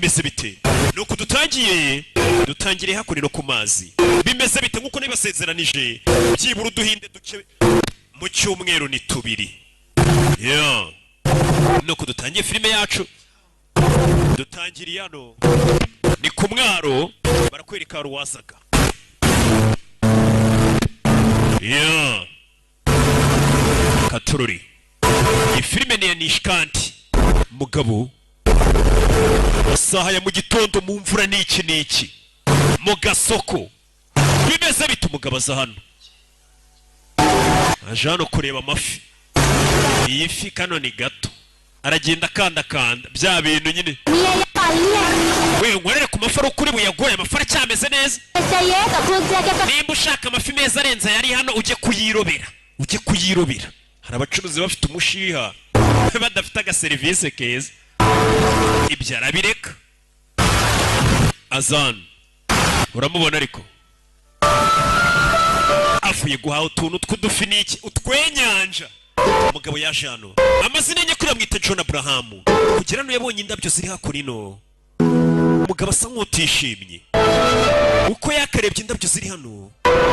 Bimeze bite? Nuko dutangiye, dutangiriye hakuno ku mazi. Bimeze bite? Nk'uko nibasezeranije, byibura uduhinde duke mu cyumweru ni tubiri. Yeah. Nuko dutangiye filime yacu, dutangiriye hano, ni ku mwaro, barakwereka hari uwazaga. Yeah. Katururi, iyi filime ni iya Nishkanti. Mugabo, amasaha ya mu gitondo, mu mvura n'iki n'iki, mu gasoko bimeze bite? Umugabo aza hano, aje hano kureba amafi. Iyi fi kano ni gato, aragenda akandakanda bya bintu nyine. We nkorere ku mafi ari ukuri buyagoye, amafi aracyameze neza. Nimba ushaka amafi meza arenze ayari hano, ujye kuyirobera, ujye kuyirobera. Hari abacuruzi bafite umushiha badafite agaserivisi keza. Ibyo arabireka, azana, uramubona, ariko avuye guhaha utuntu tw'udufi n'iki, utwenyanja. Umugabo yaje hano, amazina ye nyakuri bamwita John Abrahamu. Kugira hano yabonye indabyo ziri hakuno. Umugabo asa nk'utishimye uko yakarebye indabyo ziri hano,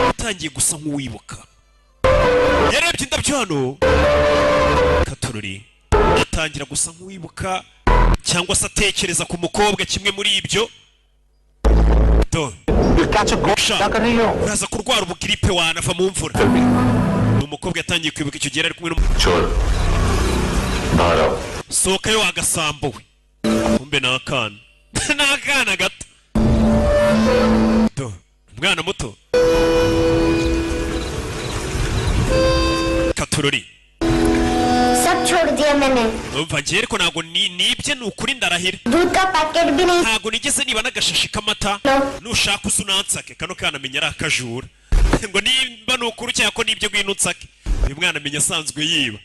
atangiye gusa nk'uwibuka. Yarebye indabyo hano katorori, atangira gusa nk'uwibuka cyangwa se atekereza ku mukobwa, kimwe muri ibyo. Do sha, uraza kurwara ubugiripe wanava mu mvura. Ni umukobwa yatangiye kwibuka icyo gihe ari kumwe n'umu. Sohokayo wagasambuwe. Kumbe ni akana, ni akana gato. Do, umwana muto katurori. सब छोड़ दिया मैंने। Umva njye ariko ntabwo nibye, ni ukuri ndarahira. दूध का पैकेट भी नहीं। Ntabwo nigeze niba n'agashashi k'amata. Nushaka uze unansake. Kano kana menya ari akajura, ngo nimba ni ukuri cyangwa ko nibyo, ngwino unsake. Uyu mwana amenya asanzwe yiba.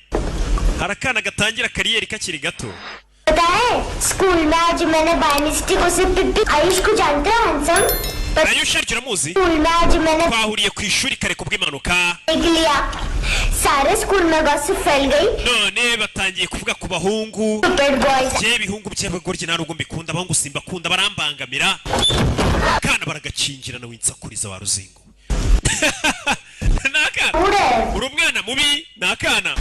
Hari akana gatangira kariyeri kakiri gato. पता है, स्कूल में आज मैंने by mistake उसे पिप्पी, आयुष को जानते हो, handsome. Ayusha aryo uramuzi? School में आज मैंने Twahuriye ku ishuri kare kubw'impanuka. देख लिया, सारे स्कूल में गॉसिप फैल गई। None batangiye kuvuga ku bahungu. Stupid boys. Njye ibihungu by'abagoryi nta nubwo mbikunda, abahungu simbakunda, barambangamira. Kana baragakingirana, winsakuriza wa ruzingo. Ni akana. Uri umwana mubi. Ni akana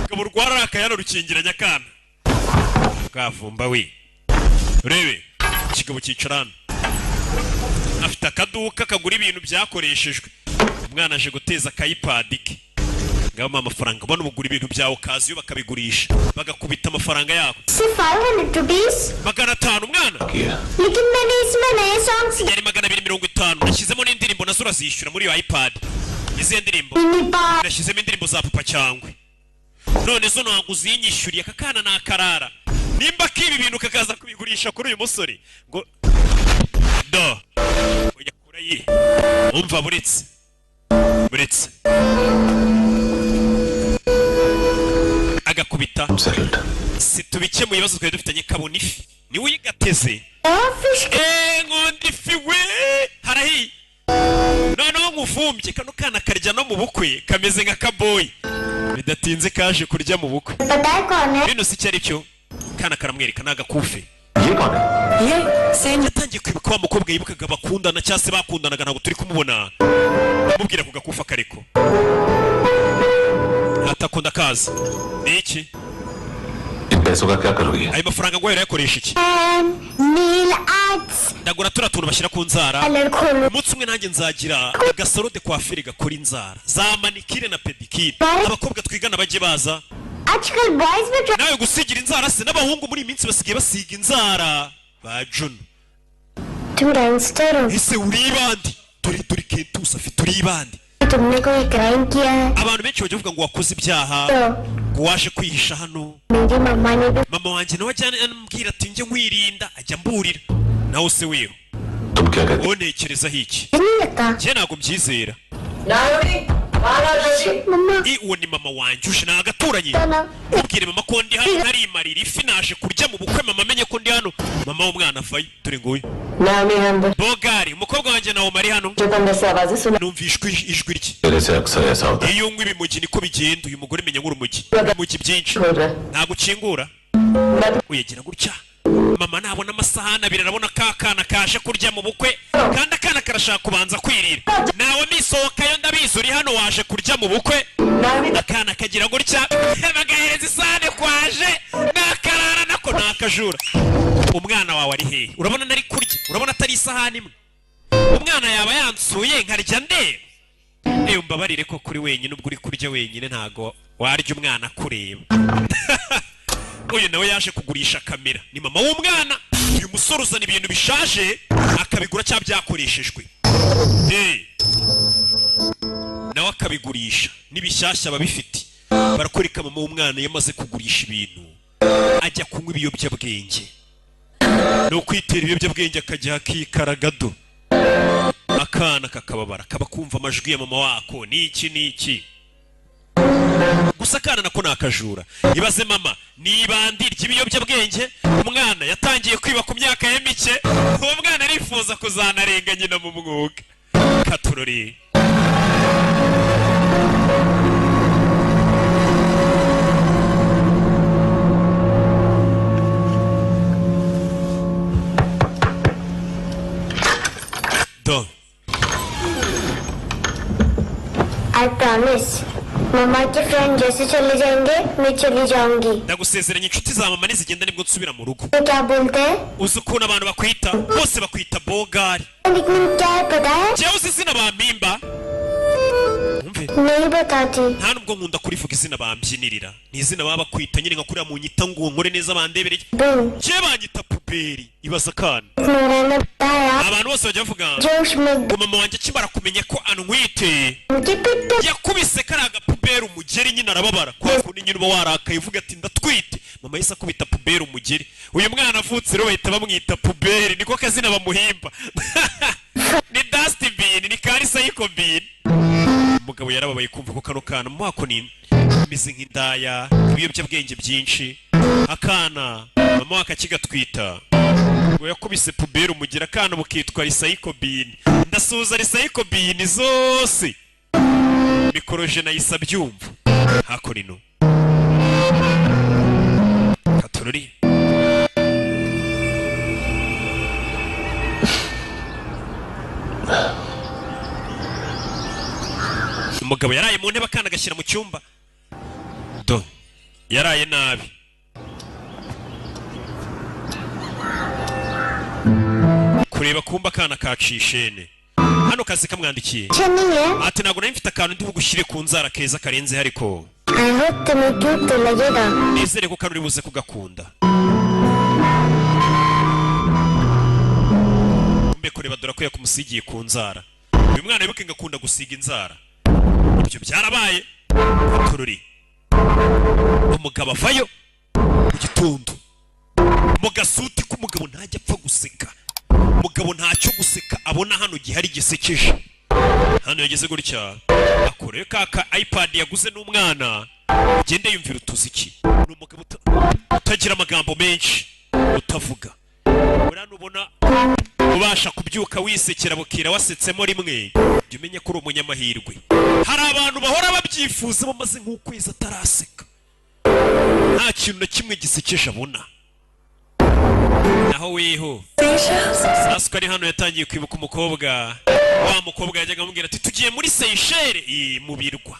kaba urwara akayana rukingiranye akana kavumba. We urebe ikigabo cyicara hano, afite akaduka kagura ibintu byakoreshejwe. Umwana aje guteza akayipadi ke, ngabamo amafaranga. Ubona ubugura ibintu byawe ukaza iyo bakabigurisha bagakubita amafaranga yabo. सिर्फ 500 rupees. 500 umwana. लेकिन मैंने इसमें नए songs. Yari 250, nashyizemo n'indirimbo, nazo urazishyura muri iyo iPad. Izihe ndirimbo? Nashyizemo indirimbo za Papa Cyangwe, none zo ntabwo uzinyishyuriye. Aka kana ni akarara, nimba kiba ibintu kakaza kubigurisha kuri uyu musore ngo do ujya kure ye. Umva, buretse, buretse agakubita si tubikemuye ibibazo twari dufitanye. Kabona ifi, niwe uyigateze. Eee, nkunda ifi we, harahiye. Noneho nkuvumbye. Kano kana karya no mu bukwe, kameze nka kaboyi. Bidatinze kaje kurya mu bukwe. पता है कौन है? Bino si icyo ari cyo, kana karamwereka, ni agakufe. Yatangiye kwibuka wa mukobwa yibukaga bakundana cyangwa se bakundanaga, ntabwo turi kumubona. Amubwira ku gakufa kariko atakunda kaza ni iki? इन पैसों का क्या करोगे? Ayo mafaranga ngo yakoresha iki? Nail arts. Ndagura turiya tuntu bashyira ku nzara. Parlour खोलो। Umunsi umwe nanjye nzagira agasaro de coiffure gakora inzara za manicure na pédicure, abakobwa twigana bajye baza. आजकल boys भी Nawe gusigira inzara se? N'abahungu muri iyi minsi basigaye basiga inzara ba Juno. तुम gangster हो। Ese uri ibandi? Dore, dore Kentusi afite, uri ibandi. तुमने कोई क्राइम किया है? Abantu benshi bajya bavuga ngo wakoze ibyaha, तो ngo waje kwihisha hano. मेरी मम्मा ने भी Mama wanjye nawe ajya ambwira ati njye nkwirinda, ajya mburira. Nawe se weho, wowe ntekerezaho iki? नहीं लगता। Njye ntabwo mbyizera. I uwo ni mama wanjye uje, ni agaturanyi. Ubwire mama ko ndi hano, narimarira ifi, naje kurya mu bukwe, mama amenye ko ndi hano. Mama w'umwana avayo, dore nguyu bogari. Umukobwa wanjye nawe ari hano, numva ijwi rye. मेरे से अक्सर ऐसा होता है। Iyo unywa ibimugi niko bigenda. Uyu mugore menya nk'urumogi, ibimugi byinshi. Ntabwo ukingura, uyagira gutya. Mama nabona amasahani abiri arabona ka kana kaje kurya mu bukwe, kandi akana karashaka kubanza kwirira. Nawe misohokayo, ndabizi uri hano waje kurya mu bukwe. Akana kagira gutya bagahereza isahane kwaje nakarara nako nakajura. Umwana wawe ari hehe? Urabona nari kurya, urabona atari isahani imwe? Umwana yaba yansuye nkarya ndeba. Eyo mbabarire ko kuri wenyine, ubwo uri kurya wenyine ntago warya umwana kureba. Uyu nawe yaje kugurisha kamera, ni mama w'umwana. Uyu musore uzana ibintu bishaje akabigura cyangwa byakoreshejwe, nawe akabigurisha n'ibishyashya babifite. Barakwereka mama w'umwana yamaze kugurisha ibintu ajya kunywa ibiyobyabwenge, ni ukwitera ibiyobyabwenge akajya akikaragado. Akana kakababara kaba kumva amajwi ya mama wako niki niki. Gusa akana nako nakajura. Ibaze mama nibandi ry'ibiyobyabwenge, umwana yatangiye kwiba ku myaka ye mike, uwo mwana arifuza kuzanarenga nyina mu mwuga. Katurori do. I promise mama के friend जैसे चले जाएंगे मैं चली जाऊंगी। Ndagusezeranya inshuti za mama nizigenda nibwo nsubira mu rugo. क्या बोलते हैं? Uzi ukuntu abantu bakwita? Bose bakwita bogari. Nickname क्या है पता है? Njyewe uzi izina bampimba? नहीं बताती। Nta nubwo nkunda kurivuga izina bambyinirira, ni izina baba bakwita nyine nka kuriya mu nyita ngo nkore neza bandebereye. Njyewe banyita puberi. Ibaza akana. Abantu bose bajya bavuga ngo mama wanjye akimara kumenya ko antwite yakubise kariya gapuberi umugeri, nyine arababara. Kwa kundi nyine uba warakaye uvuga ati ndatwite, mama yahise akubita puberi umugeri. Uyu mwana avutse rero bahita bamwita puberi, niko kazina bamuhimba. Ni dustbin, ni karisayikobin. Umugabo yarababaye kumva ko kano kana mu wako ni imeze nk'indaya, ibiyobyabwenge byinshi. Akana mama wakakigatwita ngo yakubise puberi umugira, akana bukitwa risayikobin. Ndasuhuza risayikobin zose, mikoroje nayisa byumva hakorino katorori. Umugabo yaraye mu ntebe akana agashyira mu cyumba. Do yaraye nabi. Kureba kumba akana kacishene hano kazi kamwandikiye ati ntabwo nari mfite akantu ndi bugushyire ku nzara keza karenze, ariko nizere ko kari buze kugakunda. Mbe kureba dore ko yakumusigiye ku nzara. Uyu mwana wibuke ngakunda gusiga inzara, ibyo byarabaye. Tururi umugabo avayo mu gitondo mu gasuti k'umugabo ntajya apfa guseka. Umugabo ntacyo guseka abona hano gihari gisekeje. Hano yageze gutya akore kaka iPad yaguze n'umwana ugende yumvira utuziki. Ni umugabo utagira amagambo menshi, utavuga. Urana ubona ubasha kubyuka wisekera bukira wasetsemo rimwe, jya umenya ko uri umunyamahirwe. Hari abantu bahora babyifuza bamaze nk'ukwezi ataraseka, nta kintu na kimwe gisekeje abona. Naho weho Sasuke ari hano yatangiye kwibuka umukobwa, wa mukobwa yajyaga amubwira ati tugiye muri Seychelles mu birwa.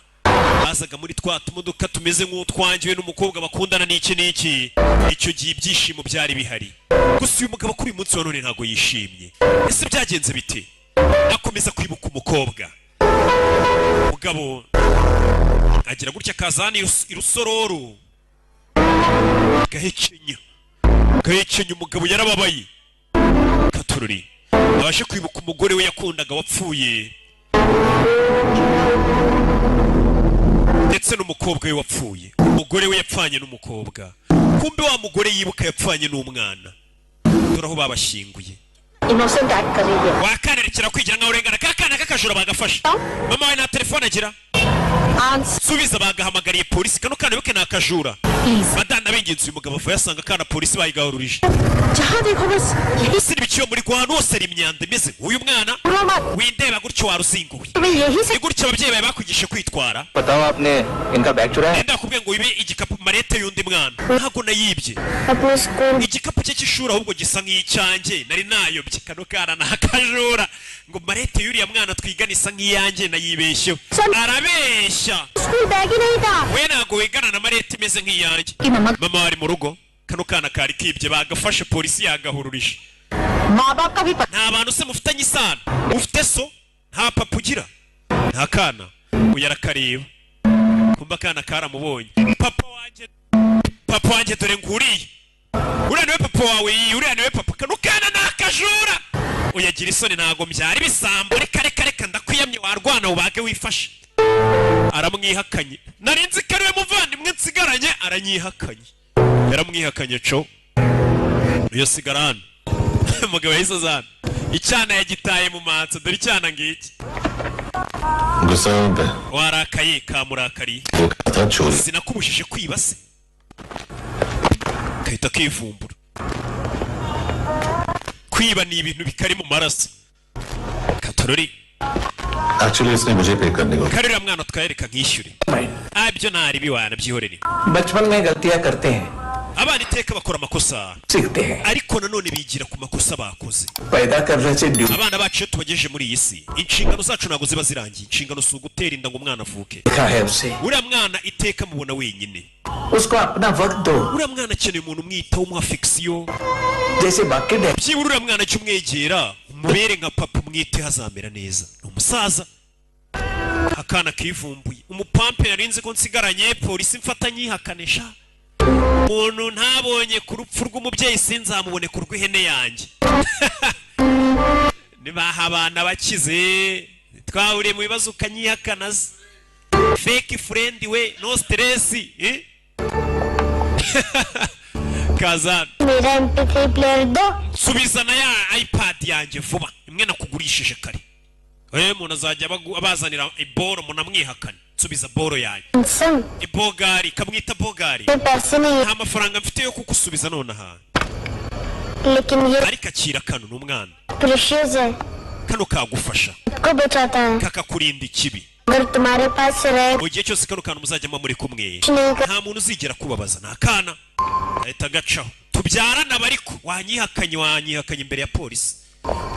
Bazaga muri twa tumodoka tumeze nk'utwangiwe n'umukobwa bakundana n'iki n'iki. Icyo gihe ibyishimo byari bihari. Gusa uyu mugabo kuri uyu munsi wa none ntago yishimye. Ese byagenze bite? Akomeza kwibuka umukobwa. Mugabo agira gutya kazani irusororo gahekenya gahekenya. Umugabo yarababaye katururi abashe kwibuka umugore we yakundaga wapfuye, ndetse n'umukobwa we wapfuye. Umugore we yapfanye n'umukobwa, kumbe wa mugore yibuka yapfanye n'umwana. Dore aho babashyinguye. Innocent act कर रही है। Wakanerekera kwigira nkaho urengana. Kakana kakajura bagafashe. Mama we nta telefone agira. Subiza bagahamagariye polisi. Kano kana wibuke nakajura. Madana b'ingenzi uyu mugabo avuye asanga kana polisi bayigahururije. जहाँ देखो बस यही Ese ibikiyo muri kwa hano hose hari imyanda imeze nk'uyu mwana. Windeba gutyo, waruzinguwe. तुम्हें यही Ni gutya ababyeyi bawe bakwigishe kwitwara? बताओ, आपने इनका बैग चुराया? Nenda nakubwiye ngo wibe igikapu, mallette y'undi mwana? Ntabwo nayibye. अपने school Igikapu cye cy'ishuri ahubwo gisa nk'icyanjye, nari nayobye. Kano kana ni akajura, ngo mallette y'uriya mwana twigana isa nk'iyanjye, nayibeshyeho. Arabeshya. School bag ही नहीं था। We ntabwo wigana na mallette imeze nk'iyanjye. कि mama Mama wari mu rugo. Kano kana kari kibye, bagafashe, polisi yagahururije. माँ बाप का भी पता Nta bantu se mufitanye isano? Ufite so? Nta papa ugira? Nta kana uyu arakareba, kumba akana karamubonye. Papa wanjye, papa wanjye, dore nguriye, uriya niwe papa wawe? Iyi uriya niwe papa. Kano kana ni akajura. Uyagira isoni, ntago mbyara ibisambo. Reka reka reka, ndakwiyamye, warwana ubage wifashe. Aramwihakanye. Nari nzi ko ariwe muvandimwe nsigaranye, aranyihakanye. Yaramwihakanye co uyo sigara hano. Umugabo yahise aza hano, icyana yagitaye mu manso. Dore icyana ngiki. गुस्सा में Warakaye? Kamurakariye. वो कहा था चोरी। Sinakubujije kwiba se? Gahita kivumbura. Kwiba ni ibintu bikari mu maraso katorori. Actually इसने मुझे पे करने को Karuriya mwana twayereka nkishyure. Ah, ibyo ntari biwana, byihorere. बचपन में गलतियां करते हैं, Abana iteka bakora amakosa, सीखते हैं। Ariko nanone bigira ku makosa bakoze. पैदा करने से duty Abana bacu iyo tubagejeje muri iyi si, inshingano zacu ntabwo ziba zirangiye. Inshingano si ugutera inda ngo umwana avuke. लिखा है उसे। Uriya mwana iteka mubona wenyine. उसको अपना वक्त दो। Uriya mwana akeneye umuntu umwitaho, umuha affection. जैसे बाकी day Byibura uriya mwana jya umwegera, umubere nka papa, umwiteho, azamera neza. Ni umusaza. Akana kivumbuye umupampe. Narinzi ko nsigaranye polisi mfata nyihakanisha umuntu ntabonye ku rupfu rw'umubyeyi, sinzamubone ku rw'ihene yanjye. Nibaha abana bakize, twahuriye mu bibazo ukanyihakana se. Fake friend we, no stress, eh? Kazana. मेरा MP3 player दो। Subiza na ya iPad yanjye vuba, imwe nakugurishije kare. Umuntu azajya abazanira iboro munamwihakane. Nsubiza boro yanjye. Handsome. Ibogari, kamwita bogari. मेरे पैसे नहीं Nta mafaranga mfite yo kugusubiza nonaha, है, लेकिन ये ariko akira kano, ni umwana. Precious है। Kano kagufasha, को बचाता है। Kakakurinda ikibi. अगर तुम्हारे पास रहे Mu gihe cyose kano kantu muzajya muba muri kumwe, नहीं कर nta muntu uzigera kubabaza. Ni akana, ahita agacaho. Tubyarana ariko wanyihakanye, wanyihakanye imbere ya polisi,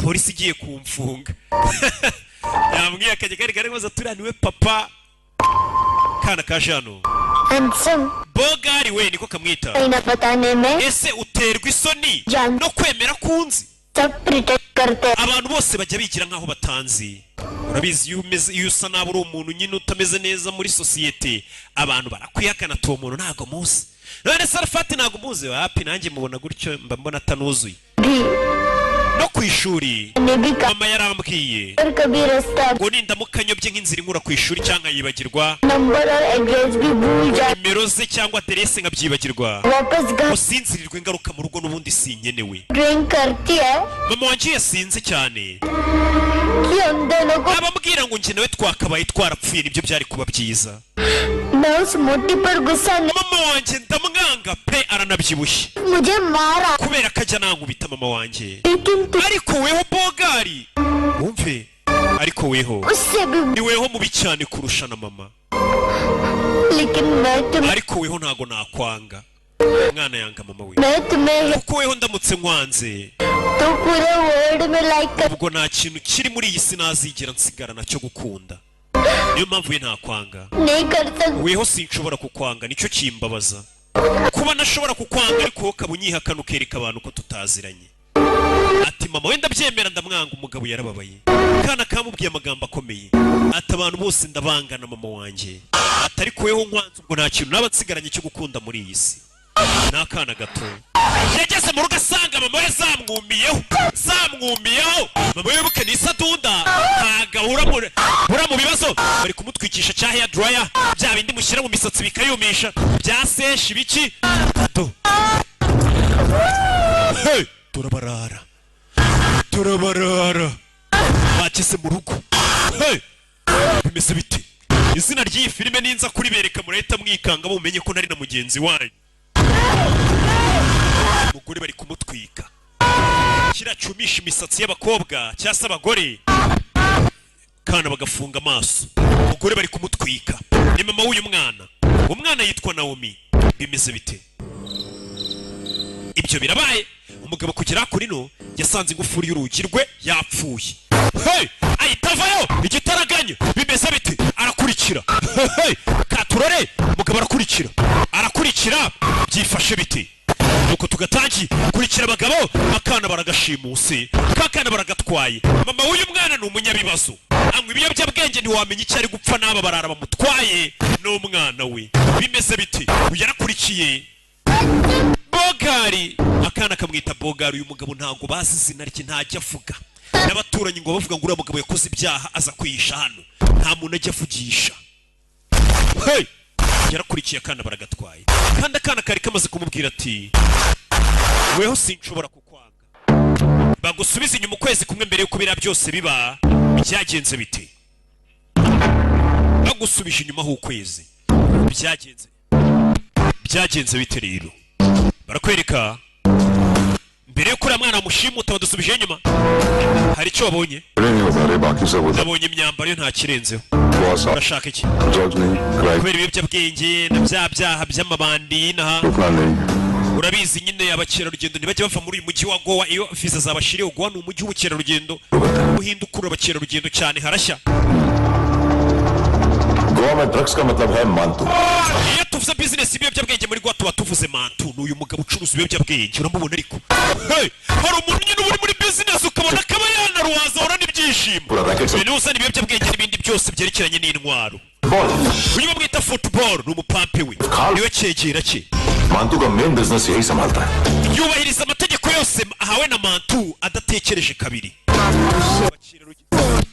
polisi igiye kumfunga. Yamwihakanye kari kari maze turiya niwe papa. Kana kaje hano. Handsome. Bogari we, niko kamwita. ना बताने में Ese uterwa isoni Jan. No kwemera kunzi? सब pretend करते हैं। Abantu bose bajya bigira nk'aho batanzi. Urabizi, iyo umeze, iyo usa nabi, uri umuntu nyine utameze neza muri sosiyete, abantu barakwihakana, ati uwo muntu ntabwo muzi. None Sarafati ntabwo muzi? Wapi, nanjye mubona gutyo, mba mbona atanuzuye. भी No ku ishuri मैंने भी कहा mama yarambwiye और कभी रास्ता ngo nindamuka nyobye nk'inzira inkura ku ishuri cyangwa nkayibagirwa, number और address भी भूल जाए, nimero ze cyangwa aderese nkabyibagirwa, वापस घर usinzirirwe ingaruka mu rugo, n'ubundi sinkenewe. Drink करती है Mama wanjye yasinze cyane, कि हम दोनों को abambwira ngo njye nawe twakabaye twarapfuye, nibyo byari kuba byiza. मैं उस मोटी पर गुस्सा नहीं Mama wanjye ndamwanga pe, aranabyibushye, मुझे मारा, kubera ko ajya nankubita mama wanjye. लेकिन तू Ariko weho bogari, wumve, ariko weho उससे भी ni weho mubi cyane kurusha na mama. लेकिन मैं तुम्हें Ariko weho ntago nakwanga. Umwana yanga mama we, मैं तुम्हें kuko weho ndamutse nkwanze, तो पूरे वर्ल्ड में like कर ubwo nta kintu kiri muri iyi si nazigera nsigarana cyo gukunda. Niyo mpamvu we ntakwanga. नहीं कर सकती। Weho sinshobora kukwanga, nicyo kimbabaza, kuba ntashobora kukwanga, ariko wowe ukaba unyihakana, ukereka abantu ko tutaziranye. Ati mama wenda byemera, ndamwanga. Umugabo yarababaye, kana kamubwiye amagambo akomeye, ati abantu bose ndabangana mama wanjye, ati ariko weho nkwanze, ubwo nta kintu naba nsigaranye cyo gukunda muri iyi si. Ni akana gato, yageze mu rugo asanga mama we zamwumiyeho, zamwumiyeho. Mama we wibuke ni isadunda, ntago ahura mu bibazo. Bari kumutwikisha cya hair dryer, bya bindi mushyira mu misatsi bikayumisha, bya seshi biki do. Hey! Turabarara, turabarara, bageze mu rugo. Hey! Bimeze bite? Izina ry'iyi filime ninza kuribereka murahita mwikanga, mumenye ko ntari na mugenzi wanyu. Umugore bari kumutwika kiriya cyumisha imisatsi y'abakobwa cyangwa se abagore. Akana bagafunga amaso, umugore bari kumutwika. Ni mama w'uyu mwana, umwana yitwa Naomi. Bimeze bite? Ibyo birabaye. Umugabo kugera kuri no yasanze ingufuri y'urugi rwe yapfuye. Hey! Ahita avayo igitaraganya. Bimeze bite? Arakurikira. Hey! Katurore, umugabo arakurikira, arakurikira. Byifashe bite? Nuko tugatangiye kurikira abagabo. Akana baragashimuse, kakana baragatwaye. Mama w'uyu mwana ni umunyabibazo, anywa ibiyobyabwenge, ntiwamenya icyo ari gupfa n'aba barara bamutwaye n'umwana we. Bimeze bite? Uyu yarakurikiye Bogari, akana kamwita Bogari. Uyu mugabo ntabwo bazi izina rye, ntajya avuga n'abaturanyi ngo bavuga ngo uriya mugabo yakoze ibyaha aza kwihisha hano, nta muntu ajya avugisha. Hey! Yarakurikiye, akana baragatwaye, kandi akana kari kamaze kumubwira ati: "Weho sinshobora kukwanga." Bagusubiza inyuma ukwezi kumwe mbere y'uko biriya byose biba. Byagenze bite? Bagusubije inyuma h'ukwezi, byagenze bite? Rero barakwereka mbere y'uko uriya mwana bamushimuta. Badusubije inyuma, hari icyo wabonye? नहीं बता रहे, बाकी सब उधर। Nabonye imyambaro yo, nta kirenzeho. बहुत साफ। Urashaka iki? Drugs नहीं, crime Kubera ibiyobyabwenge na bya byaha by'amabandi y'inaha. रुकना नहीं। Urabizi nyine, abakerarugendo ntibajya bava muri uyu mujyi wa Gowa iyo viza zabashiriye. Gowa ni umujyi w'ubukerarugendo, uhinda ukurura abakerarugendo cyane, harashya. Goa में drugs का मतलब है मानतू। Iyo tuvuze bizinesi y'ibiyobyabwenge muri Gowa, tuba tuvuze Mantu. Ni uyu mugabo ucuruza ibiyobyabwenge, uramubona. Ariko hey, hari umuntu nyine uba uri muri bizinesi, ukabona akaba yanaruhaza, ahorana ibyishimo. पूरा racket. Ibintu uzana ibiyobyabwenge n'ibindi byose byerekeranye n'intwaro. Ball. Uyu bamwita Football, ni umupampe we, niwe cyegera cye. मानतू का main business यही संभालता है। Yubahiriza amategeko yose ahawe na Mantu adatekereje kabiri.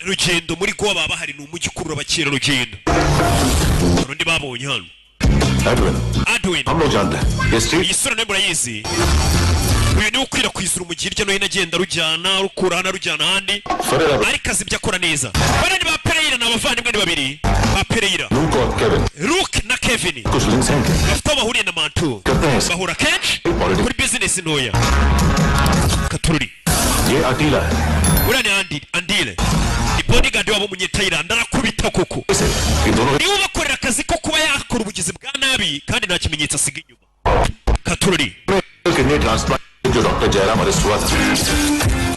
Rugendo muri Gowa baba bahari, ni umujyi ukurura abakerarugendo. Hari undi babonye hano. Edwin. Edwin. हम लोग जानते हैं ये street Iyi sura nayo murayizi. Uyu niwe ukwirakwiza urumogi hirya no hino, agenda arujyana, arukura hano arujyana ahandi. Ferreira. Ariko azi ibyo akora neza. Bariya ni ba Pereira, ni abavandimwe, ni babiri ba Pereira. Luke और Kevin. Luke na Kevin. कुछ links हैं क्या? Bafite aho bahuriye na Mantu. करते हैं। Bahura kenshi kuri bizinesi ntoya katururi. ये अटीला है। Uriya ni Andi, Andile ni bodyguard wabo w'umunyetayilandi, arakubita koko. इसे ये दोनों Niwe ubakorera akazi ko kuba yakora ubugizi bwa nabi, kandi nta kimenyetso asiga inyuma katururi. Kidney transplant जो doctor Jairam arrest हुआ था।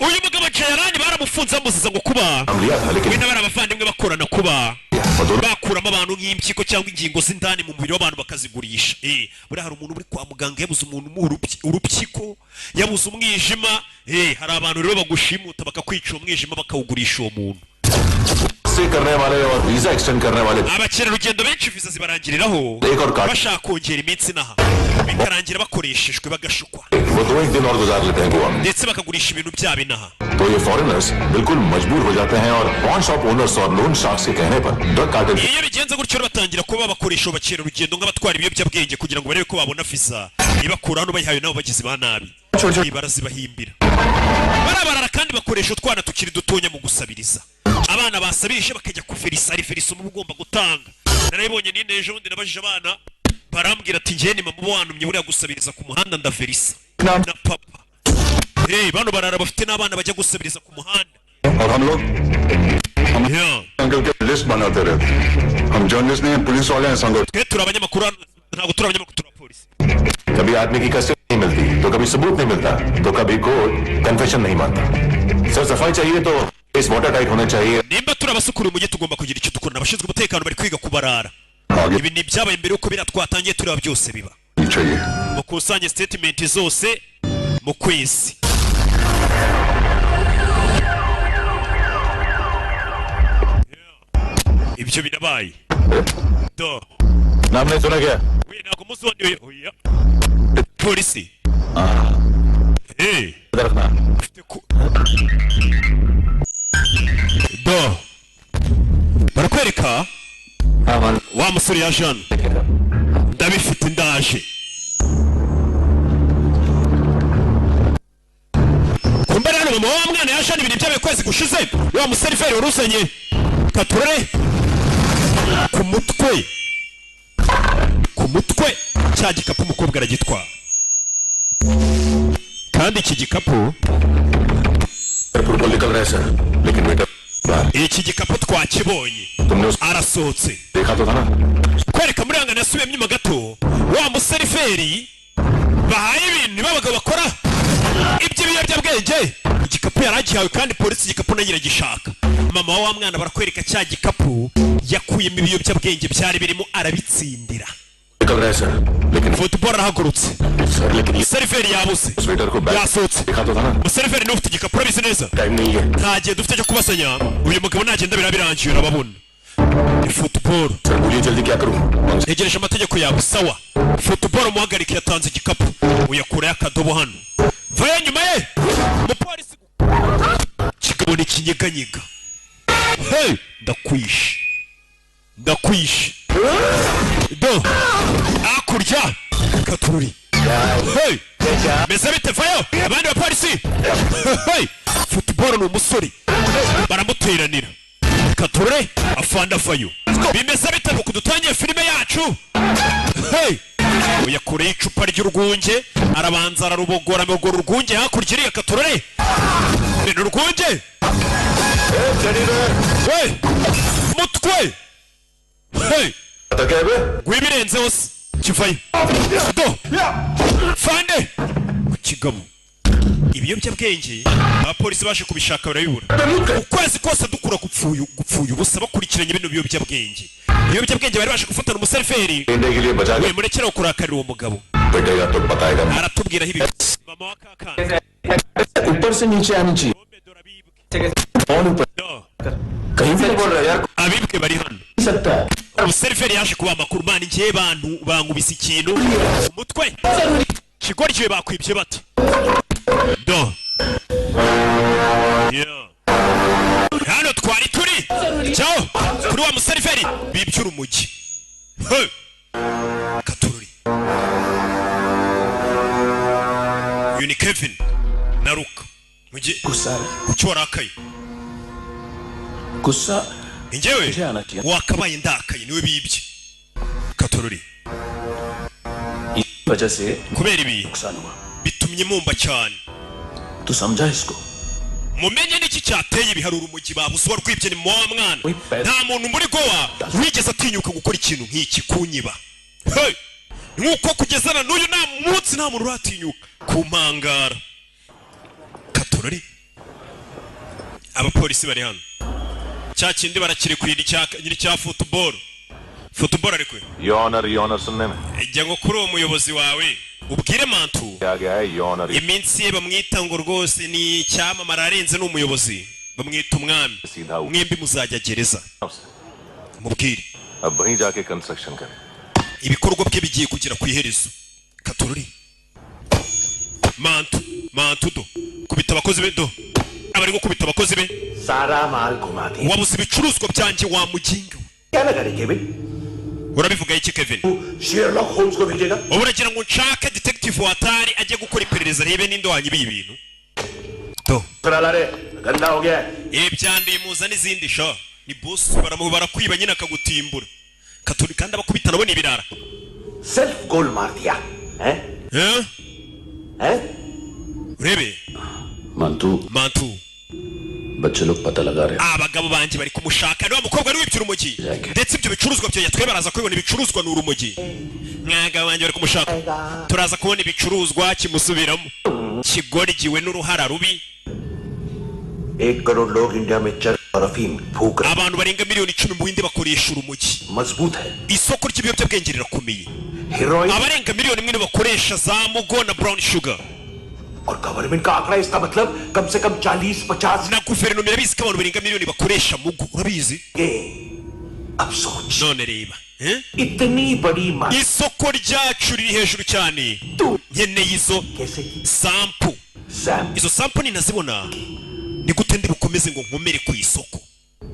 Uyu mugabo Jayarani baramufunze, bamuziza ngo kuba नाम लिया था we लेकिन n'abari abavandimwe bakorana, kuba और दोनों bakuramo abantu nk'impyiko cyangwa ingingo z'indani mu mubiri w'abantu bakazigurisha. Buriya hari umuntu uri kwa muganga yabuze umuntu umuha urupyiko, yabuze umwijima. Hari abantu rero bagushimuta, bakakwica uwo mwijima, bakawugurisha uwo muntu. से करने वाले और visa extend करने वाले Abakerarugendo benshi viza zibarangiriraho एक और card bashaka kongera iminsi inaha, bikarangira bakoreshejwe, bagashukwa. वो दो एक दिन और गुजार लेते हैं गोवा में। Ndetse bakagurisha ibintu byabo inaha. तो ये फॉरेनर्स बिल्कुल मजबूर हो जाते हैं और pawn shop owners और लोन शार्क्स के कहने पर drug cartel Iyo bigenze gutyo rero, batangira kuba bakoresha abo bakerarugendo nk'abatwara ibiyobyabwenge, kugira ngo barebe ko babona viza ibakura hano bayihawe nabo bagizi ba nabi. Barazibahimbira, barabarara, kandi bakoresha utwana tukiri dutonya mu gusabiriza. Abana basabirije bakajya kuverisa. Ari verisa uba ugomba gutanga. Narabibonye nine ejo bundi, nabajije abana, barambwira ati: "Njye ni mama uba wantumye buriya gusabiriza ku muhanda, ndaverisa na papa." Hey, bano barara bafite n'abana bajya gusabiriza ku muhanda. और हम लोग Yeah. Uncle के लिस्ट बनाते रहते हैं। हम जर्नलिस्ट नहीं हैं, पुलिस वाले हैं संगठन। Twe turi abanyamakuru hano, ntabwo turi abanyamakuru, turi abapolisi. कभी आदमी की कस्टडी नहीं मिलती, तो कभी सबूत नहीं मिलता, तो कभी कोर्ट कन्फेशन नहीं मानता। सर, सफाई चाहिए तो case water tight होना चाहिए। Nimba turi abasukura umujyi, tugomba kugira icyo dukora. Abashinzwe umutekano bari kwiga kubarara. आगे Ibi ni ibyabaye mbere yuko biriya twatangiye tureba byose biba. चाहिए। Mukusanye statement zose mu kwezi. Ibyo birabaye do. नाम नहीं सुना क्या? We, ntabwo muzi uwo ndiwe. Oya, polisi. Hey. रखना। Ufite ku do, barakwereka wa musore yaje hano. Ndabifite, ndaje. Kumbe rero mama wa mwana yaje hano. Ibintu byabaye kwezi gushize. Wa museriveri wari uzanye katurore ku mutwe, ku mutwe cya gikapu, umukobwa aragitwara, kandi iki gikapu protocol निकल रहा है सर, लेकिन बेटा बाहर बाहर। Iki gikapu twakibonye. तुमने उस Arasohotse. देखा तो था ना? Kwereka muri hangana yasubiyemo inyuma gato, wa museriveri bahaye ibintu nibo abagabo bakora iby'ibiyobyabwenge. Igikapu yari agihawe kandi polisi igikapu nayo iragishaka. Mama wa mwana barakwereka cya gikapu yakuyemo ibiyobyabwenge byari birimo arabitsindira. निकल रहे हैं सर, लेकिन Football arahagurutse. Sir, लेकिन ये Seriveri yabuze. उस waiter को bag Yasohotse. देखा तो था ना? Umuseriveri niwe ufite igikapu, urabizi neza. Time नहीं है। Nta gihe dufite cyo kubasanya. Uyu mugabo nagenda biraba birangiye, urababona ni Football. Sir, बोलिए, जल्दी क्या करूं? Ntegereje amategeko yawe. Sawa, Football umuhagarike. Yatanze igikapu, uyakurayo akadobo hano. Vayo nyuma ye umupolisi kigabo ni ikinyeganyega. Hey, ndakwishe, ndakwishe. Do hakurya katururi. Hey, meze bite? Vayo abandi bapolisi. Hey, Football ni umusore, baramuteranira katurure. Afanda, vayo. Bimeze bite nuko dutangiye filime yacu? Hey, uyakureye icupa ry'urwunge, arabanza ararubogora amagora urwunge hakurya iriya. Katurore ni urwunge we mutwe. Hey, rwibirenzeho se kivayo. Do fande ku kigabo ibiyobyabwenge, abapolisi baje kubishaka barabibura. Ukwezi kose dukura gupfuye gupfuye ubusa bakurikiranye bino biyobyabwenge. Ibiyobyabwenge bari baje gufatana umuseriveri. के लिए बचा We, murekere kurakarira uwo mugabo. पिटेगा तो बताएगा। Aratubwiraho ibi mama wa kakana. ऊपर से नीचे आनी चाहिए। Bombe dore abibwe. कौन ऊपर? Do. कहीं से बोल रहा है यार। Abibwe bari hano. नहीं सकता है। Umuseriveri yaje kuba amakuru mani ngiye bantu bankubise ikintu umutwe kigoryi bakwibye bate? Do. Yeah. Hano twari turi cyaho kuri wa museriveri bibye urumogi. Hey! Katururi uyu ni Kevin na Luka mugihe. गुस्सा आ रहा है। Kuki warakaye? गुस्सा Njyewe मुझे आना चाहिए। Wakabaye ndakaye niwe bibye katorori. इस वजह से Kubera ibi नुकसान हुआ। Bitumye mumba cyane. तू समझा इसको। Mumenye n'iki cyateye ibi. Hari urumogi babuze, warwibye ni wa mwana. Wipe- Nta muntu muri Gowa wigeze atinyuka gukora ikintu nk'iki kunyiba. Hey! Nk'uko kugeza na n'uyu nta munsi nta muntu uratinyuka kumpangara katorori. Abapolisi bari hano, cya kindi barakirekuye nyiri cya Football. Football arekuye. Your honour, your honour सुनने में Jya ngo kuri uwo muyobozi wawe ubwire Mantu आ गया है, your honour. Iminsi ye bamwita ngo rwose ni icyamamare arenze, ni umuyobozi, bamwita umwami. सीधा ऊपर। Mwembi muzajya gereza, mubwire. अब वहीं जाके कंस्ट्रक्शन करें। Ibikorwa bye bigiye kugera ku iherezo. Katorori Mantu, Mantu do kubita abakozi be, do abari gukubita abakozi be. सारा माल घुमा दिया। Wabuze ibicuruzwa byanjye wa muginga we. क्या ना करे Kevin? Urabivuga iki, Kevin? Sherlock Holmes को भेजेगा? Ubu uragira ngo nshake detective watari ajye gukora iperereza arebe ninde wanyibiye ibintu do. ला रे, गंदा हो गया है। Ibi byanduye, muza n'izindi sha. Ni boss, barakwiba nyine akagutimbura katuri kandi abakubita nabo ni ibirara. Self गोल मार दिया है। Eh? है। Urebe. Mantu. Mantu. बच्चे लोग पता लगा रहे। Abagabo banjye bari kumushaka, niwa mukobwa wari wibye urumogi ndetse ibyo bicuruzwa byo yatwe baraza kubibona. Ibicuruzwa ni urumogi. Mwagabo banjye bari kumushaka, turaza kubona ibicuruzwa. Kimusubiramo kigoryiwe n'uruhara rubi. 1 करोड़ लोग इंडिया में चरस और अफीम फूक रहे। Abantu barenga miliyoni 10 mu Buhinde bakoresha urumogi. मजबूत है। Isoko ry'ibiyobyabwenge rirakomeye. Heroin. Abarenga miliyoni 1 bakoresha za mugo na brown sugar. और गवर्नमेंट का आंकड़ा, इसका मतलब कम से कम 40-50 Na guverinoma irabizi ko abantu barenga miliyoni bakoresha mugo, urabizi. अब सोच। None reba, eh? इतनी बड़ी मार Isoko ryacu riri hejuru cyane, nkeneye izo कैसे sample. Sam. Izo sample ninazibona ni gute ndi bukomeze ngo nkomere ku isoko?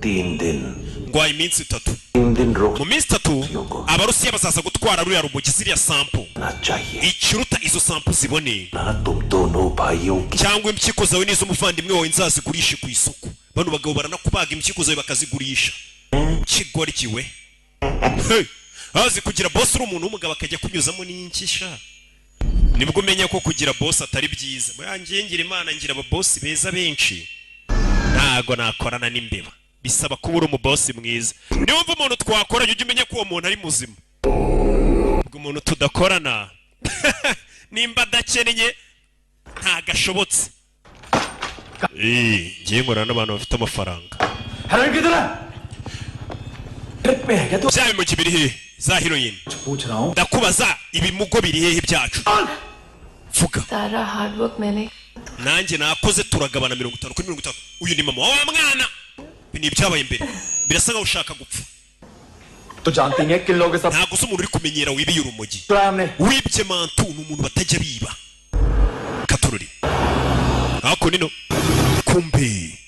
3 दिन। Ngwaye iminsi 3. 3 दिन रोक Mu minsi 3 Abarusiya bazaza gutwara ruriya rumogi, ziriya sample. ना चाहिए। Ikiruta izo sample zibone ना तुम दोनों भाइयों की cyangwa impyiko zawe n'iz'umuvandimwe wawe nzazigurishe ku isoko. Bano bagabo baranakubaga impyiko zawe bakazigurisha. Kigoryiwe. Hey! Azi kugira boss uri umuntu w'umugabo akajya kunyuzamo n'inkisha, nibwo umenya ko kugira boss atari byiza. Buriya ngiye ngira Imana ngira ababosi beza benshi, ntago nakorana n'imbeba. Bisaba kuba uri umubosi mwiza. Niwumva umuntu twakoranye, ujye umenya ko uwo muntu ari muzima. Ubwo umuntu tudakorana, nimba adakennye ntagashobotse. Ngiye nkorana n'abantu bafite amafaranga. Heroin किधर है? Trip में है क्या तू? Bya bimogi biri hehe, za heroin? पूछ रहा हूँ। Ndakubaza, ibimugo biri hehe byacu? Vuga. सारा hard work मैंने Nanjye nakoze, turagabana 50 kuri 50. Uyu ni mama wa wa mwana. Ibi ni ibyabaye imbere, birasa nkaho ushaka gupfa. तो जानती हैं किन लोगों के साथ Ntabwo uzi umuntu uri kumenyera wibiye urumogi. चलाया हमने। Wibye mantu ni umuntu batajya biba. Katururi hakuno ino, kumbe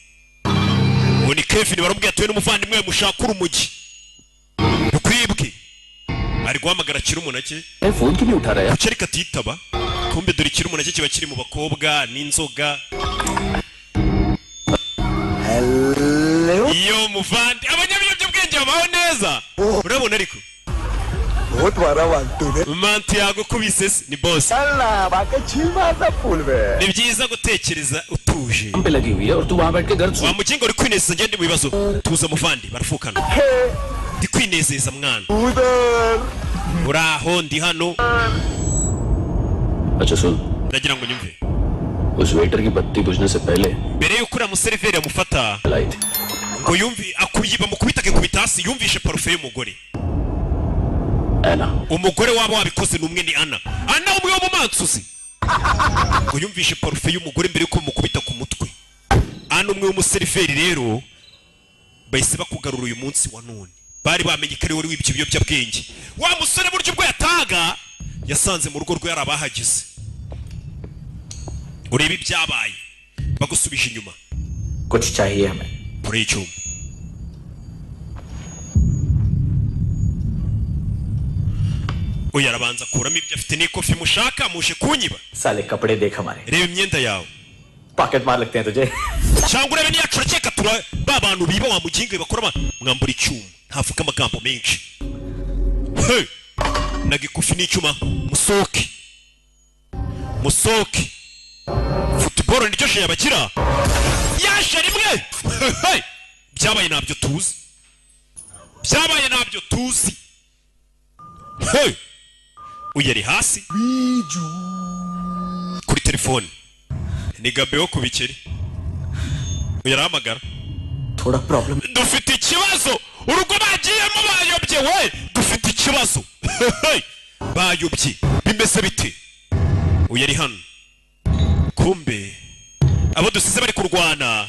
uwo ni Kevin. Baramubwiye atuye n'umuvandimwe we, mushaka urumogi rukwibwe. Ari guhamagara kirumuna cye. Phone क्यों नहीं उठा रहा यार? Kuki ariko atitaba? Kumbe dore ikirumuna cye kiba kiri mu bakobwa n'inzoga. Iyo muvandi, abanyabiyobyabwenge babaho neza, urabona ariko. बहुत मारा वांटू ने। Mantu yagukubise se? Ni boss. चलना बाकी छील मारना फूल में। Ni byiza gutekereza utuje. पे लगी हुई है और तू वहां बैठ के घर Wa mugingo, uri kwinezeza, ngende mu bibazo. Tuza muvandi, barafukana. Ndi kwinezeza mwana. उधर। Uraho, ndi hano. अच्छा सुन। Ndagira ngo nyumve. उस waiter की बत्ती बुझने से पहले Mbere y'uko uriya museriveri amufata लाई थी। ngo yumve akuyi bamukubita, akikubita hasi, yumvishe parufe y'umugore. Anna. Umugore waba wabikoze ni umwe, ni Ana. Ana umwe wo mu mansuzi, ngo yumvishe parufe y'umugore mbere y'uko bamukubita ku mutwe. Ana umwe w'umuseriveri rero bahise bakugarura uyu munsi wa none, bari bamenye ko ari wari wibye ibiyobyabwenge. Wa musore buryo ubwo yataga yasanze mu rugo rwe yari abahageze. Urebe ibyabaye, bagusubije inyuma. कुछ चाहिए हमें। Kure y'icyuma. Uyu arabanza akuramo ibyo afite n'ikofi. Mushaka muje kunyiba. साले कपड़े देख हमारे। Reba imyenda yawe. Pocket मार लगते हैं तुझे। Cyangwa urebe niyacu, urakeka tura ba bantu biba? Wa mugingo, bakora mwambura icyuma, ntavuga amagambo menshi. Hey! Naga ikofi n'icyuma, musohoke, musohoke. Football niryo je yabagira yaje rimwe. Hey! Byabaye ntabyo tuzi, byabaye ntabyo tuzi. Hey! Uyu ari hasi kuri telefone, ni Gabe wo ku bikeri. Uyu arahamagara. थोड़ा problem. Dufite ikibazo, urugo bagiyemo bayobye we, dufite ikibazo. Hey! Bayobye, bimeze bite? Uyu ari hano, kumbe abo dusize bari kurwana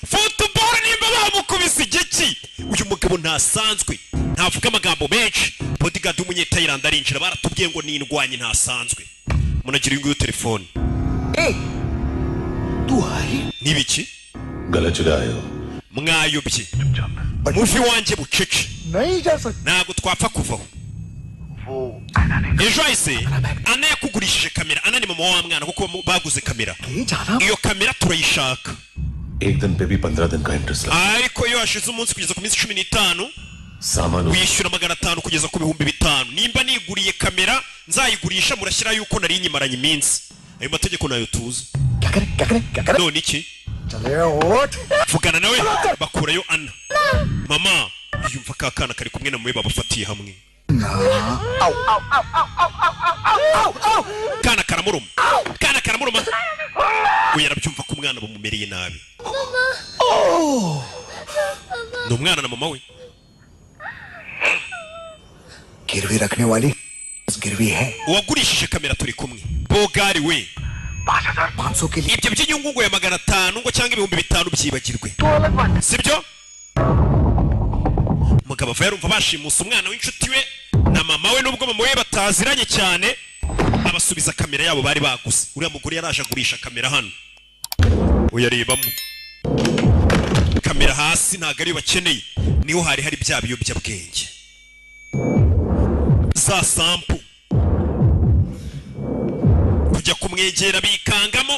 football, nimba bamukubise igiki. Uyu mugabo ntasanzwe, ntavuga amagambo menshi. Bodyguard w'umunyetayilandi arinjira. Baratubwiye ngo ni indwanyi, ntasanzwe. Munagira uyu nguyu telefone. N'ibiki? गलत जगह आए हो। Mwayobye, muvi wanjye bucece. नहीं जा सकते। Ntabwo twapfa kuvaho. Ejo hahise Ana yakugurishije kamera. Ana ni mama wa mwana, kuko baguze kamera. Iyo kamera turayishaka. एक दिन पे भी 15 दिन का interest लगा। Ariko iyo hashize umunsi kugeza ku minsi 15, सामान wishyura 500 kugeza ku 5000. Nimba niguriye kamera nzayigurisha, murashyiraho yuko nari nyimaranye iminsi. Ayo mategeko nayo tuzi. None iki? चले उठ। Vugana nawe. Bakurayo Ana. Mama yumva ka kana kari kumwe na mwe, babafatiye hamwe. Kana karamuruma, kana karamuruma. We arabyumva ko umwana bamumereye nabi. Ni umwana na mama we. गिरवी रखने वाली गिरवी है। Uwagurishije kamera turi kumwe, bogari we. 5,500 के लिए। Ibyo by'inyungu ngo ya 500 ngo cyangwa 5000 byibagirwe, sibyo? Umugabo ava yarumva bashimusa umwana w'inshuti we na mama we, nubwo mama we bataziranye cyane. Abasubiza kamera yabo bari baguze. Uriya mugore yaraje agurisha kamera hano, uyarebamo kamera hasi ntabwo ariyo bakeneye. Niho hari hari bya biyobyabwenge, za sample. Kujya kumwegera bikangamo,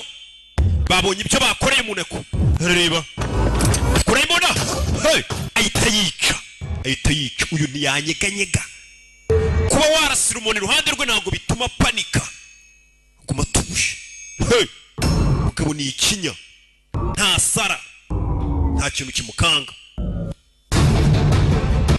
babonye ibyo bakoreye umuneko. Reba kurayibona. Hey! Ahita yica, ahita yica. Uyu ntiyanyeganyega. Kuba warasira umuntu iruhande rwe ntabwo bituma panika, guma atuje. Hey! Mugabo ni ikinya, nta sara. Ntabwo Nta kintu kimukanga.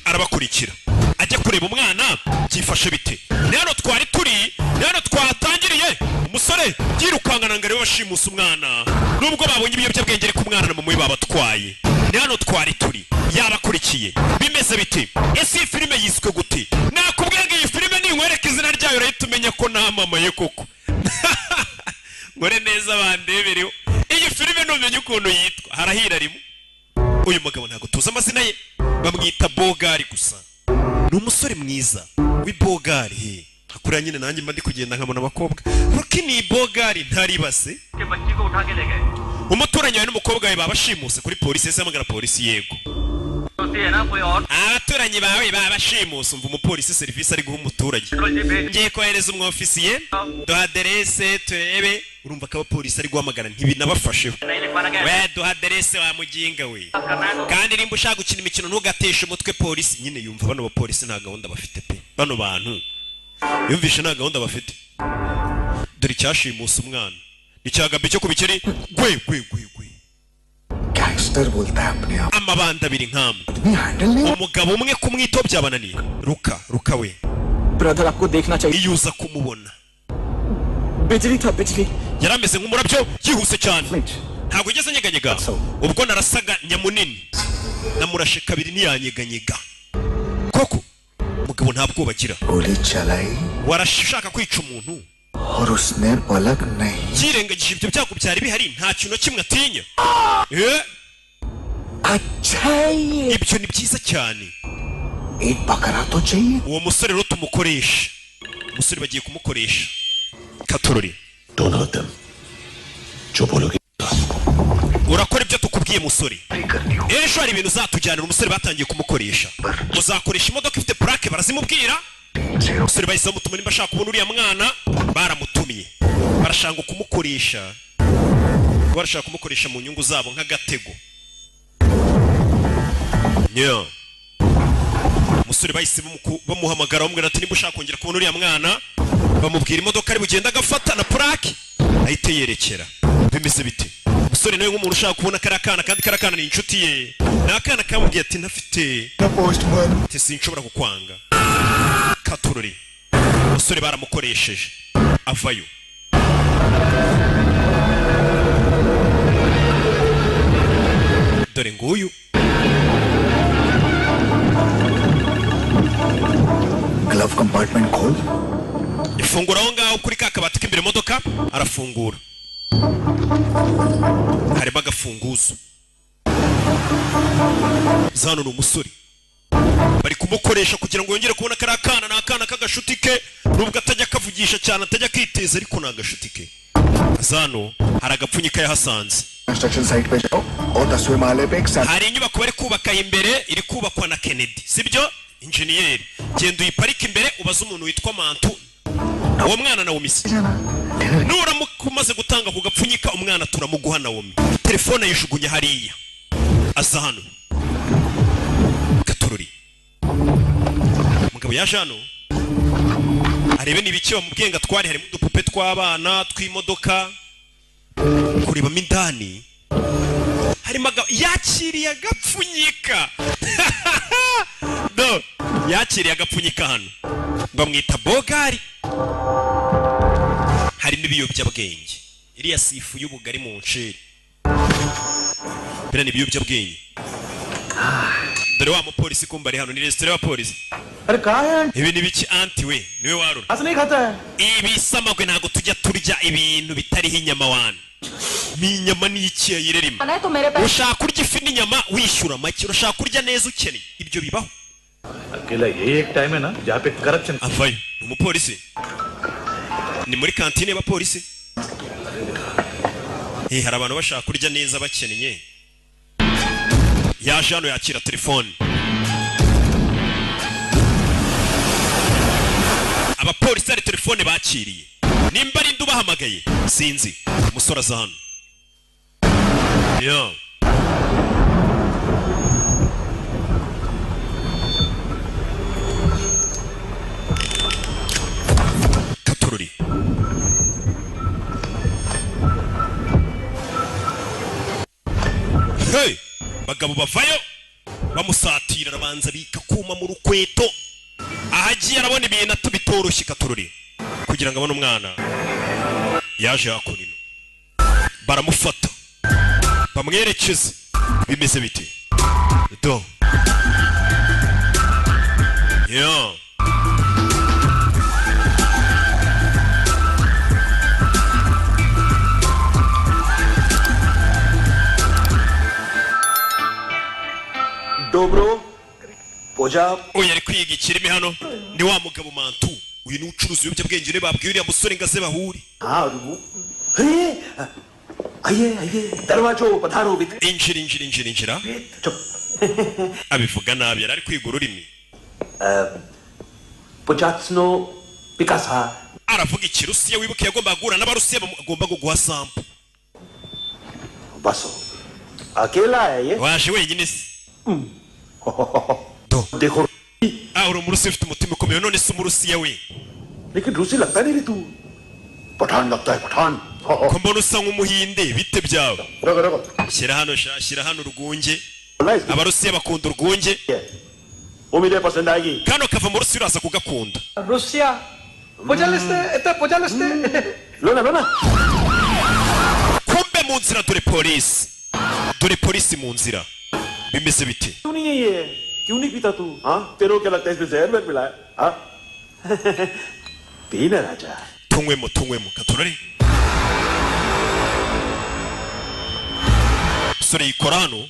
Arabakurikira ajya kureba umwana byifashe bite. Ni hano twari turi, ni hano twatangiriye. Umusore yirukankana ngo arebe bashimusa umwana, nubwo babonye ibiyobyabwenge ariko umwana na mama we babatwaye. Ni hano twari turi, yabakurikiye. Bimeze bite? Ese iyi filime yiswe gute? Nakubwiye ngo iyi filime ninkwereka izina ryayo urahita umenya ko namamaye koko. Ngore neza bandebereho iyi filime numenye ukuntu yitwa. Harahira rimwe. Uyu mugabo ntabwo tuzi amazina ye, bamwita Bogari gusa. Ni umusore mwiza w'ibogari. Hakuriya nyine nanjye mba ndi kugenda nkabona abakobwa. Rocky ni ibogari ntaribase. Umuturanyi wawe n'umukobwa we babashimuse kuri polisi. Ese hamagara polisi? Yego. Abaturanyi bawe babashimuse. Umva umupolisi serivisi ari guha umuturage. Ngiye kohereza umwofisiye, duha aderese turebe. Urumva ko abapolisi ari guhamagara ntibinabafasheho. We duha aderese wa muginga we. Kandi nimba ushaka gukina imikino ntugateshe umutwe polisi. Nyine yumva bano bapolisi nta gahunda bafite pe. Bano bantu yumvishe nta gahunda bafite. Dore icyashimuse umwana ni cyagabe cyo kubikeri gwe gwe gwe gwe. Gangster bolta hai apne aap. Amabanda abiri nkamwe, umugabo umwe kumwito byabananiye. Ruka ruka we, brother aapko dekhna chahiye. Iyo uza kumubona bijli tha bijli. Yari ameze nk'umurabyo yihuse cyane, ntabwo yigeze anyeganyega. Ubwo narasaga nyamunini namurashe kabiri ntiyanyeganyega koko. Umugabo nta bwoba agira. Goli chalai. Warashaka kwica umuntu aur usne palak nahi. Yirengagije ibyo byago byari bihari, nta kintu na kimwe atinya. Acha ye. Ibyo ni byiza cyane. Ek bakara to chahiye. Uwo musore rero tumukoresha. Umusore bagiye kumukoresha. Katorori. Don't hurt them. Jo bologe. Urakora ibyo tukubwiye musore. Ejo hari ibintu uzatujyanira. Umusore batangiye kumukoresha. Uzakoresha imodoka ifite plaque barazimubwira. Umusore bahise bamutuma nimba ashaka kubona uriya mwana, baramutumiye. Barashaka kumukoresha. Barashaka kumukoresha mu nyungu zabo nk'agatego. Nyo. Umusore bahise bamuhamagara bamubwira ati nimba ushaka kongera kubona uriya mwana, bamubwira imodoka ari bugenda agafata na plaque ahite yerekera. Bimeze bite? Umusore nawe nk'umuntu ushaka kubona kariya kana, kandi kariya kana ni inshuti ye. Ni akana kamubwiye ati ntafite ati sinshobora kukwanga. Katurori. Umusore baramukoresheje avayo. Dore nguyu. Glove compartment khol. Ifungura aho ngaho kuri ka kabati k'imbere imodoka, arafungura. Harimo agafunguzo. Zano ni umusore bari kumukoresha kugira ngo yongere kubona kariya kana. Ni akana k'agashuti ke, nubwo atajya akavugisha cyane, atajya akiteza, ariko ni agashuti ke. Zano hari agapfunyika yahasanze. Construction site pe jao aur 10वें माले pe ek Hari inyubako bari kubaka imbere, iri kubakwa na Kennedy, sibyo? Injeniyeri. Genda uyiparike imbere ubaze umuntu witwa Mantu. Uwo mwana Naomi se. Nuramuka umaze gutanga ku gapfunyika umwana turamuguha Naomi. Telefone yijugunya hariya. Aza hano. Katorori. Umugabo yaje hano arebe n'ibiki bamubwiye ngo atware. Harimo udupupe tw'abana, tw'imodoka, kurebamo indani harimo yakiriye agapfunyika. No, yakiriye agapfunyika hano. Bamwita Bogari. Harimo ibiyobyabwenge. Iriya sifu y'ubugari mu nceri. Biriya ni ibiyobyabwenge. Dore wa mupolisi kumba ari hano, ni resitora y'abapolisi. Are kaha hai? Ibi ni biki anti we? Niwe warura. Asa nahi khata hai. Ibisamagwe ntago tujya turya ibintu bitariho inyama wana. Ni inyama ni iki yayirerima? Ushaka kurya ifi n'inyama wishyura make, urashaka kurya neza ukennye. Ibyo bibaho. Akela yehi ek time hai na jahan pe corruption. Avayo, ni umupolisi. Ni muri kantine y'abapolisi. Hari abantu bashaka kurya neza bakennye. Yaje hano yakira telefone. Abapolisi ari telefone bakiriye. Nimba ari ndubahamagaye sinzi. Umusore aza hano. Yo. Katururi. Hey! Bagabo bavayo bamusatira, arabanza bika kuma mu rukweto. Ahagiye arabona ibintu atubitoroshye katururi kugira ngo abone umwana. Yaje hakuno baramufata bamwerekeze. Bimeze bite do? Yeah. Dobro Puja. Oya, ari kwiga ikirimi hano ni wa mugabo Mantu. Uyu ni ucuruza ibiyobyabwenge, ne babwiye uriya musore ngo aze bahure. हाँ, अरे आइए आइए, दरवाजो पधारो. Injira, injira, injira, injira. Abivuga nabi, yari ari kwiga ururimi. Pujatno Picasa. Aravuga ikirusiya. Wibuke yagombaga guhura n'Abarusiya, bagomba kuguha sample. बसो, अकेला है ये? Waje wenyine se? देखो. Ah, uri Umurusiya ufite umutima ukomeye. None se Umurusiya we? लेकिन रूसी लगता नहीं रे तू, पठान लगता है, Pathan. Ko mbona usa nk'Umuhinde, bite byawe? रखो रखो. Shyira hano sha, shyira hano urwunge. Abarusiya bakunda urwunge. उम्मीदें पसंद आएगी. Kano kava mu Rusiya, uraza kugakunda. Russia. Пожалуйста, это пожалуйста. लो ना, लो ना. Kumbe mu nzira dore polisi, dore polisi mu nzira. Bimeze bite? क्यों नहीं है ये? क्यों नहीं पीता तू? हाँ, तेरे को क्या लगता है, इसमें जहर वेहर मिला है? हाँ, पी ना राजा. Tunywemo, tunywemo katurore. Musore yikora hano,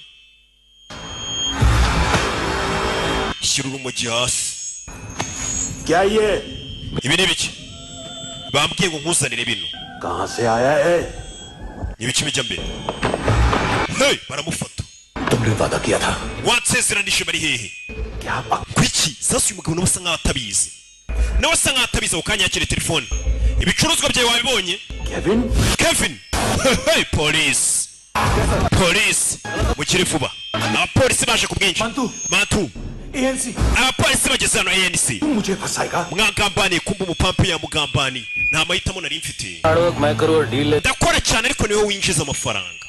shyira urumogi hasi. क्या ये? Ibi ni ibiki? Bambwiye ngo nkuzanire bino. कहाँ से आया है? Ni ibiki bijya mbere? Hey, baramufata. तुमने वादा किया था. Wansezeranije, bari hehe? Kuki sasa uyu mugabo nawe asa nkaho atabizi, nawe asa nkaho atabizi. Ako kanya yakira telefone. Ibicuruzwa byawe wabibonye? Kevin. Kevin. Hey, polisi, polisi, mukire vuba. Abapolisi baje ku bwinshi. Mantu, ANC. Abapolisi bageze hano, ANC. मुझे फंसाएगा. Mwagambaniye. Kumva umupampe yamugambaniye. Nta mahitamo nari mfite. मैं करूँ deal. Ndakora cyane, ariko niwe winjiza amafaranga.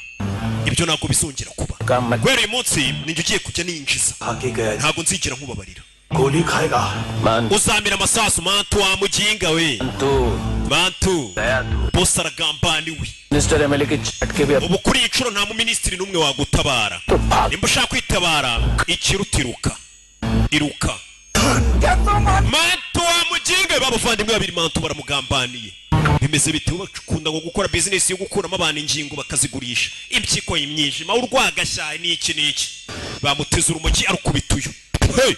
Ibyo ntabwo bizongera kuba. Guhera uyu munsi ninjye ugiye kujya ninjiza. आगे गया. Ntabwo nzigera nkubabarira. गोली खाएगा. Uzamira amasasu, Mantu, wa muginga we. Mantu, bose aragambaniwe. Minister MLA के झटके भी. Ubu kuri iyi nshuro nta muminisitiri n'umwe wagutabara. Nimba ushaka kwitabara, ikiruta iruka, iruka. Mantu wa muginga we, b'abavandimwe babiri Mantu baramugambaniye. Bimeze bite? Bakunda ngo gukora bizinesi yo gukuramo abantu ingingo bakazigurisha, impyiko, imyijima, urwagashya, n'iki n'iki. Bamuteze urumogi, arukubita uyu. Hey!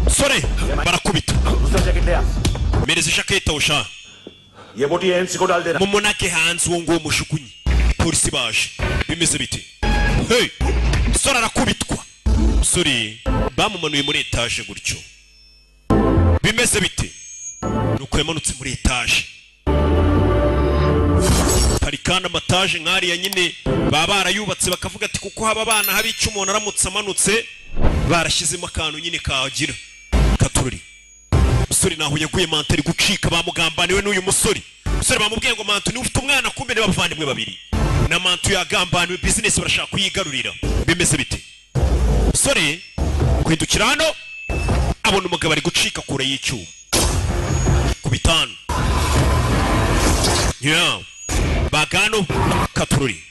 Sore barakubita. दूसरा jacket ले आ. Mereza ijaketi aho sha. ये बोटी ANC को डाल देना. Mumunake hanze uwo nguwo, mujugunye. Polisi baje. Bimeze bite? Hey! Sore arakubitwa. Musore bamumanuye muri etaje gutyo. Bimeze bite? Nuko yamanutse muri etaje. Hari kandi amataje nk'ariya nyine baba barayubatse bakavuga ati kuko haba abana haba icyo, umuntu aramutse amanutse barashyizemo akantu nyine kagira katururi. Umusore naho yaguye, Mantu ari gucika, bamugambaniwe n'uyu musore. Umusore bamubwiye ngo Mantu niwe ufite umwana, kumbe n'abavandimwe babiri na Mantu yagambaniwe, bizinesi barashaka kuyigarurira. Bimeze bite? Umusore kwindukira hano abona umugabo ari gucika kure y'icyuma ku bitanu. Yeah. Bagano katururi,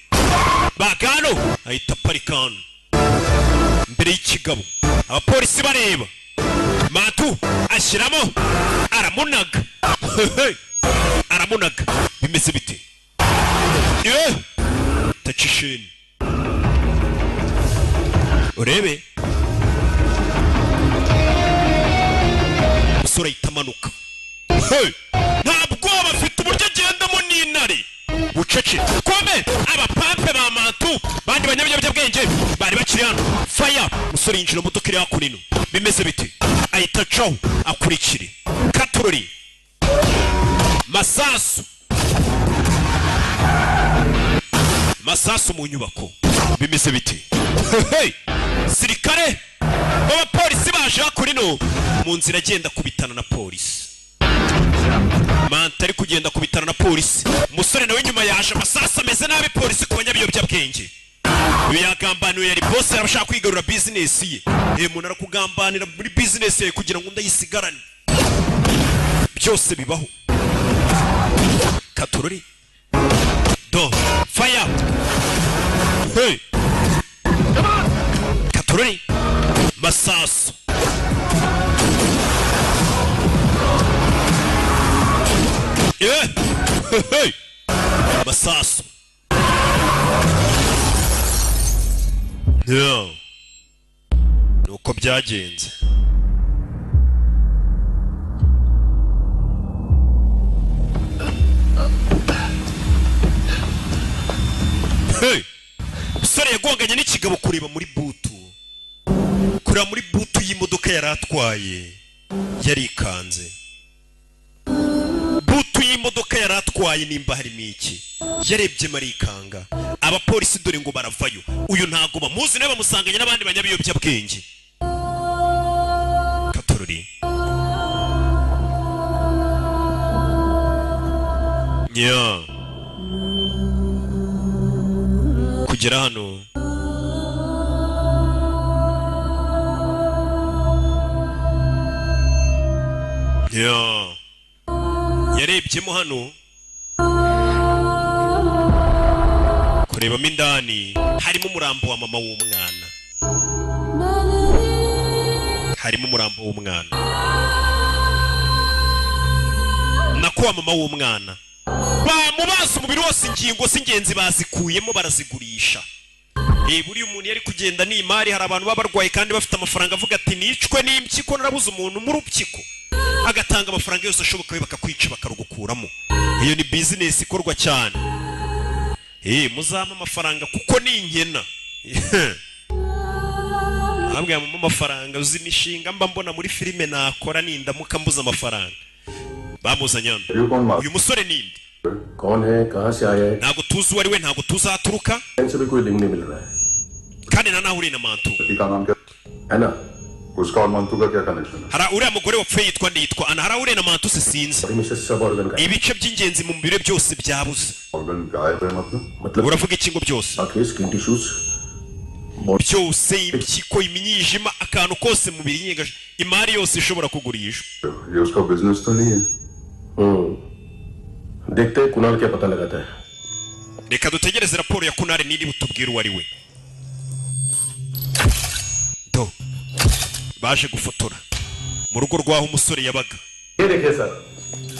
bagano ahita aparika hano mbere y'ikigabo, abapolisi bareba. Mantu ashyiramo, aramunaga. Hey! Aramunaga. Bimeze bite? Yeah! Tacisheni urebe. Umusore ahita amanuka. Hey! Nta bwoba afite, uburyo agendamo n'intare bucece. Kome abapampe ba Mantu bandi banyabiyobyabwenge bari bakiri hano. Faya, umusore yinjira mu modoka iri hakuno. Bimeze bite? Ahita acaho akurikire katurori. Masasu, masasu mu nyubako. Bimeze bite? Hey! Sirikare b'abapolisi baje hakuno. Mu nzira agenda kubitana na polisi. Manta ari kugenda kubitana na polisi, umusore nawe nyuma yaje. Amasasu ameze nabi. Polisi ku banyabiyobyabwenge. Uyu yagambaniwe, yari boss, arashaka kwigarura business ye. Umuntu arakugambanira muri business ye kugira ngo ndayisigarane. Byose bibaho. Katorori. Do fire. Hey. Katorori. Masasu. Yeah. Hey. Masasu. Yeah. Nuko byagenze. Hey. Musore yagonganye n'ikigabo kureba muri butu. Kureba muri butu y'imodoka yaratwaye. Yarikanze. Butu y'imodoka yaratwaye nimba harimo iki. Yarebye marikanga. Abapolisi dore ngo baravayo. Uyu ntago bamuzi nawe bamusanganye n'abandi banyabiyobyabwenge. Katorori. Yeah. Kugera hano yeah. Yarebyemo hano kurebamo indani harimo umurambo wa mama w'umwana. Harimo umurambo w'umwana. Nakuwa mama w'umwana bamubaza umubiri wose, ingingo z'ingenzi bazikuyemo barazigurisha. Buri umuntu yari kugenda ni imari, hari abantu babarwaye kandi bafite amafaranga avuga ati nicwe n'impyiko narabuze umuntu mu rupyiko, agatanga amafaranga yose ashoboka bakakwica bakarugukuramo. Iyo ni business ikorwa cyane. Muzampa amafaranga kuko ni inkena. Ntabwo mu amafaranga uzi imishinga mba mbona muri filime nakora nindamuka mbuza amafaranga. Bamuzanye hano. Uyu musore ninde? कौन है, कहां से आया है? Ntabwo tuzi uwo ari we, ntabwo tuzaturuka. इनसे भी कोई लिंक नहीं मिल रहा है. Kandi nta naho uri na Mantu. का नाम क्या है ना? उसका और मंतू का क्या connection है? Hari uriya mugore wapfuye yitwa nde? Yitwa Ana. Hari uriya na Mantu se sinzi. सब organ का Ibice by'ingenzi mu mubiri byose byabuze. Organ गायब है मतलब? Uravuga iki ngo byose? आंखें, skin tissues, Byose, impyiko, imyijima, akantu kose mu mubiri nyengaje, imari yose ishobora kugurishwa. ये उसका बिजनेस तो नहीं है. देखते हैं कुणाल क्या पता लगाता है. Reka dutegereze raporo ya Kunari niri butubwire uwo ari we. Do baje gufotora mu rugo rwaho umusore yabaga. ये देखिए सर,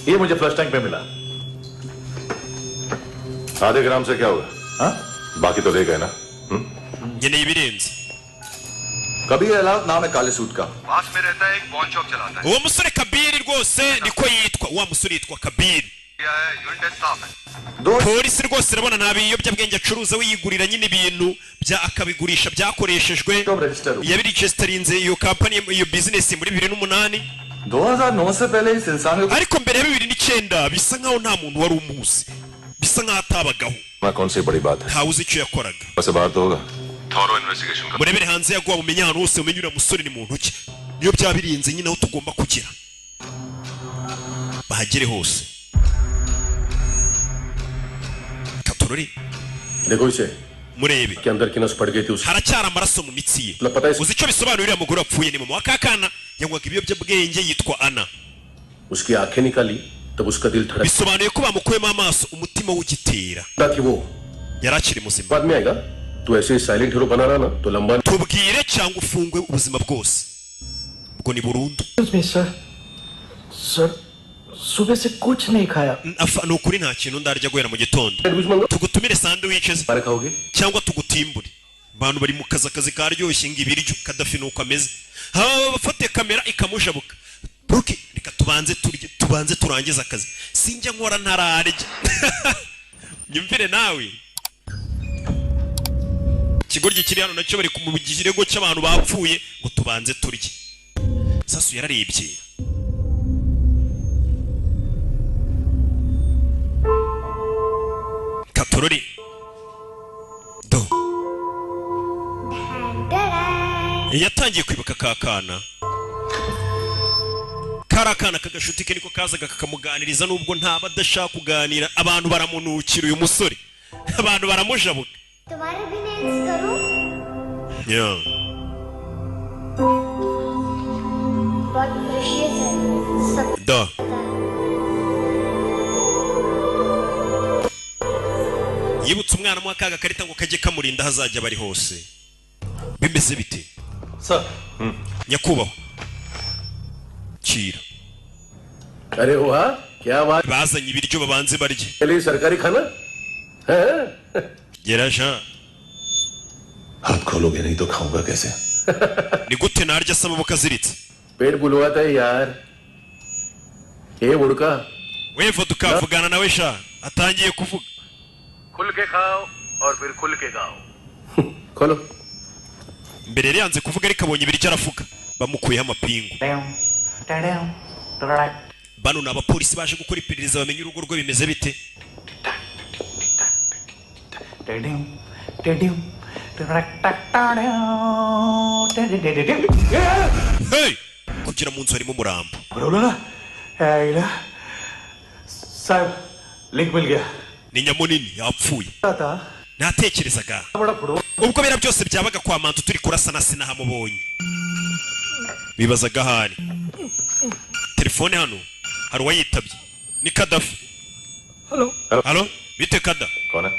ये मुझे फ्लश टैंक पे मिला. आधे ग्राम से क्या होगा? हाँ? बाकी तो ले गए ना. Nkeneye ibirenze. Kabir Ahlawat नाम है काले सूट का. पास में रहता है, एक पॉन शॉप चलाता है. Uwo musore Kabiri rwose niko yitwa. Wa musore yitwa Kabiri. Polisi rwose irabona nta biyobyabwenge acuruza, we yigurira nyine ibintu bya akabigurisha byakoreshejwe. Yabiregisterinze iyo company, iyo business muri 2008. 2009 से पहले इस इंसान को Ariko mbere ya 2009 bisa nkaho nta muntu wari umuzi, bisa nkaho atabagaho. ना कौन सी बड़ी बात है? Ntawe uzi icyo yakoraga. बस बाहर तो होगा. Thorough investigation का Murebere hanze yaguha mumenye ahantu hose, mumenye uriya musore ni muntu ki. Niyo byaba birinze nyine aho tugomba kugera, bahagere hose. Katorori देखो इसे, murebe के अंदर की नस फट गई थी उसकी. Haracyari amaraso mu mitsi ye. पता है Uzi icyo bisobanura? Uriya mugore wapfuye ni mama wa kakana, yanywaga ibiyobyabwenge, yitwa Ana. उसकी आंखें निकाली तब उसका दिल धड़कता Bisobanuye ko bamukuyemo amaso umutima w'ugitera. कि वो Yari akiri muzima. बाद में आएगा. तो ऐसे साइलेंट हीरो बना रहा ना तो लंबा Tubwire cyangwa ufungwe ubuzima bwose. Ubwo ni burundu. Excuse me sir, sir सुबह से कुछ नहीं खाया. Afa, ni ukuri nta kintu ndarya guhera mu gitondo. Sandwich मंगा Tugutumire sandwiches बारे खाओगे? cyangwa tugutimbure. Abantu bari mu kazi, akazi karyoshye ngo ibiryo Kadafi nuko ameze. Haba bafate kamera ikamujabuka. Broke, reka tubanze turye, tubanze turangize akazi. Sinjya nkora ntararya. Nyumvire nawe. Ikigoryi kiri hano nacyo bari mu kirego cy'abantu bapfuye ngo tubanze turye. Sasu yararebye. Katorori. Do. Yatangiye kwibuka ka kana. Kari akana kagashuti ke niko kazaga kakamuganiriza, nubwo ntaba adashaka kuganira. Abantu baramunukira uyu musore, abantu baramujabuka. तुम्हारे भी nails करूं? Yeah. बहुत precious है सब Da. Yibutse umwana mu akaga karita ngo kajye kamurinda hazajya bari hose. Bimeze bite? Sir. Nyakubahwa. Kira. अरे वाह क्या बात Bazanye ibiryo babanze barye. चलिए सरकारी खाना हैं Geraja. हाथ खोलोगे नहीं तो खाऊंगा कैसे Ni gute narya se amaboko aziritse? पेट बुलवाता है यार ये बुड़का We vodka vugana nawe sha. Atangiye kuvuga. खुल के खाओ और फिर खुल के गाओ खोलो Mbere yari yanze kuvuga ariko abonye ibiryo aravuga. Bamukuyeho amapingu. Bano ni abapolisi baje gukora iperereza bamenye urugo rwe bimeze bite. Hey! Kugira mu nzu harimo umurambo. बोलो ना साहब लिंक मिल गया Ni nyamunini yapfuye. था Natekerezaga बड़ा football ubwo bera byose byabaga kwa Mantu turi kurasana sinahamubonye. Bibazaga ahari. Telefone hano hari uwayitabye. Ni Kadafi. Hello Halo? Bite Kada? कौन है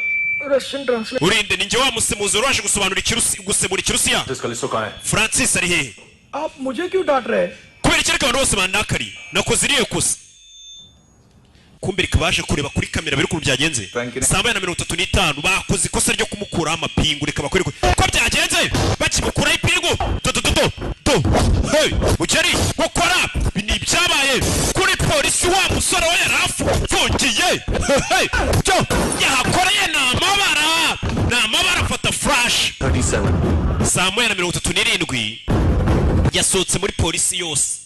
Russian translate Urinde ninjye wa musemuzi wari waje gusobanura ikirusi gusemura ikirusiya. कलिसो कहाँ है Francis ari hehe? आप मुझे क्यों डांट रहे हैं Kubera iki ariko abantu bose bandakariye? Nakoze iriya kosa. Kumbe reka baje kureba kuri kamera biri ukuntu byagenze. 7:35 bakoze ikosa ryo kumukuraho amapingu reka bakore ko byagenze bakimukuraho ipingu do do do do do. Hey, mukeri gukora ibi ni ibyabaye kuri polisi wa musore we yarafungiye. Hey, byo yahakoreye ni amabara ni amabara afata flash. 37 7:37 yasohotse muri polisi yose